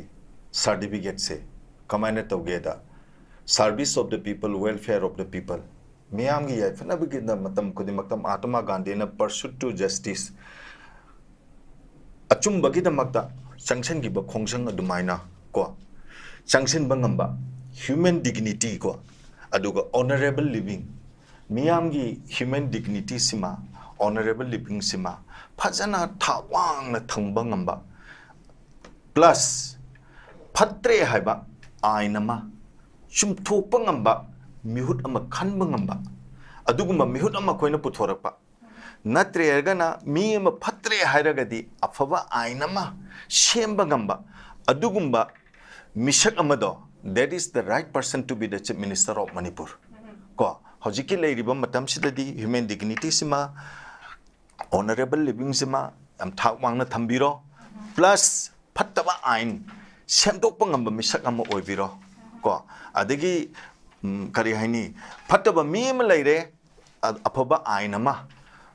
certificate ꯁꯦ ꯀꯃꯥꯏꯅ ꯇꯧꯒꯦꯗ, service of the people, welfare of the people, ꯃꯤꯌꯥꯝꯒꯤ ꯌꯥꯏꯐꯅꯕꯒꯤꯗꯃꯛ ꯃꯇꯝ ꯈꯨꯗꯤꯡꯃꯛꯇ ꯃꯍꯥꯇꯃꯥ ꯒꯥꯟꯙꯤꯅ pursuit to justice, ꯑꯆꯨꯝꯕꯒꯤꯗꯃꯛꯇ ꯆꯪꯁꯤꯟꯈꯤꯕ ꯈꯣꯡꯖꯪ ꯑꯗꯨꯃꯥꯏꯅ ꯀꯣ, ꯆꯪꯁꯤꯟꯕ ꯉꯝꯕ, human dignity ꯀꯣ, ꯑꯗꯨꯒ honourable living, ꯃꯤꯌꯥꯝꯒꯤ human dignity ꯁꯤꯃ, honourable living ꯁꯤꯃ ꯐꯖꯅ ꯊꯥꯛ ꯋꯥꯡꯅ ꯊꯝꯕ ꯉꯝꯕ, plus ꯐꯠꯇ꯭ꯔꯦ ꯍꯥꯏꯕ ꯑꯥꯏꯟ ꯑꯃ ꯆꯨꯝꯊꯣꯛꯄ ꯉꯝꯕ, ꯃꯤꯍꯨꯠ ꯑꯃ ꯈꯟꯕ ꯉꯝꯕ, ꯑꯗꯨꯒꯨꯝꯕ ꯃꯤꯍꯨꯠ ꯑꯃ ꯑꯩꯈꯣꯏꯅ ꯄꯨꯊꯣꯔꯛꯄ꯫ ꯅꯠꯇ꯭ꯔꯒꯅ ꯃꯤ ꯑꯃ ꯐꯠꯇ꯭ꯔꯦ ꯍꯥꯏꯔꯒꯗꯤ ꯑꯐꯕ ꯑꯥꯏꯟ ꯑꯃ ꯁꯦꯝꯕ ꯉꯝꯕ, ꯑꯗꯨꯒꯨꯝꯕ ꯃꯤꯁꯛ ꯑꯃꯗꯣ, that is the right person to be the Chief Minister of Manipur꯫ ꯀꯣ, ꯍꯧꯖꯤꯛꯀꯤ ꯂꯩꯔꯤꯕ ꯃꯇꯝꯁꯤꯗꯗꯤ human dignity ꯁꯤꯃ, honourable living ꯁꯤꯃ ꯌꯥꯝ ꯊꯥꯛ ꯋꯥꯡꯅ ꯊꯝꯕꯤꯔꯣ, plus ꯐꯠꯇꯕ ꯑꯥꯏꯟ ꯁꯦꯝꯗꯣꯛꯄ ꯉꯝꯕ ꯃꯤꯁꯛ ꯑꯃ ꯑꯣꯏꯕꯤꯔꯣ꯫ ꯀꯣ, ꯑꯗꯒꯤ, ꯎꯝ, ꯀꯔꯤ ꯍꯥꯏꯅꯤ, ꯐꯠꯇꯕ ꯃꯤ ꯑꯃ ꯂꯩꯔꯦ, ꯑ-, ꯑꯐꯕ ꯑꯥꯏꯟ ꯑꯃ,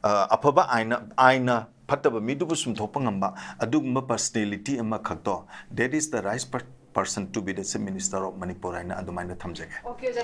ꯑ, ꯑꯐꯕ ꯑꯥꯏꯟ, ꯑꯥꯏꯟꯅ ꯐꯠꯇꯕ ꯃꯤꯗꯨꯕꯨ ꯆꯨꯝꯊꯣꯛꯄ ꯉꯝꯕ ꯑꯗꯨꯒꯨꯝꯕ personality ꯑꯃꯈꯛꯇꯣ, that is the right per-, person to be the Chief Minister of Manipur ꯍꯥꯏꯅ ꯑꯗꯨꯃꯥꯏꯅ ꯊꯝꯖꯒꯦ꯫ Okay, ꯑꯣꯖꯥ꯫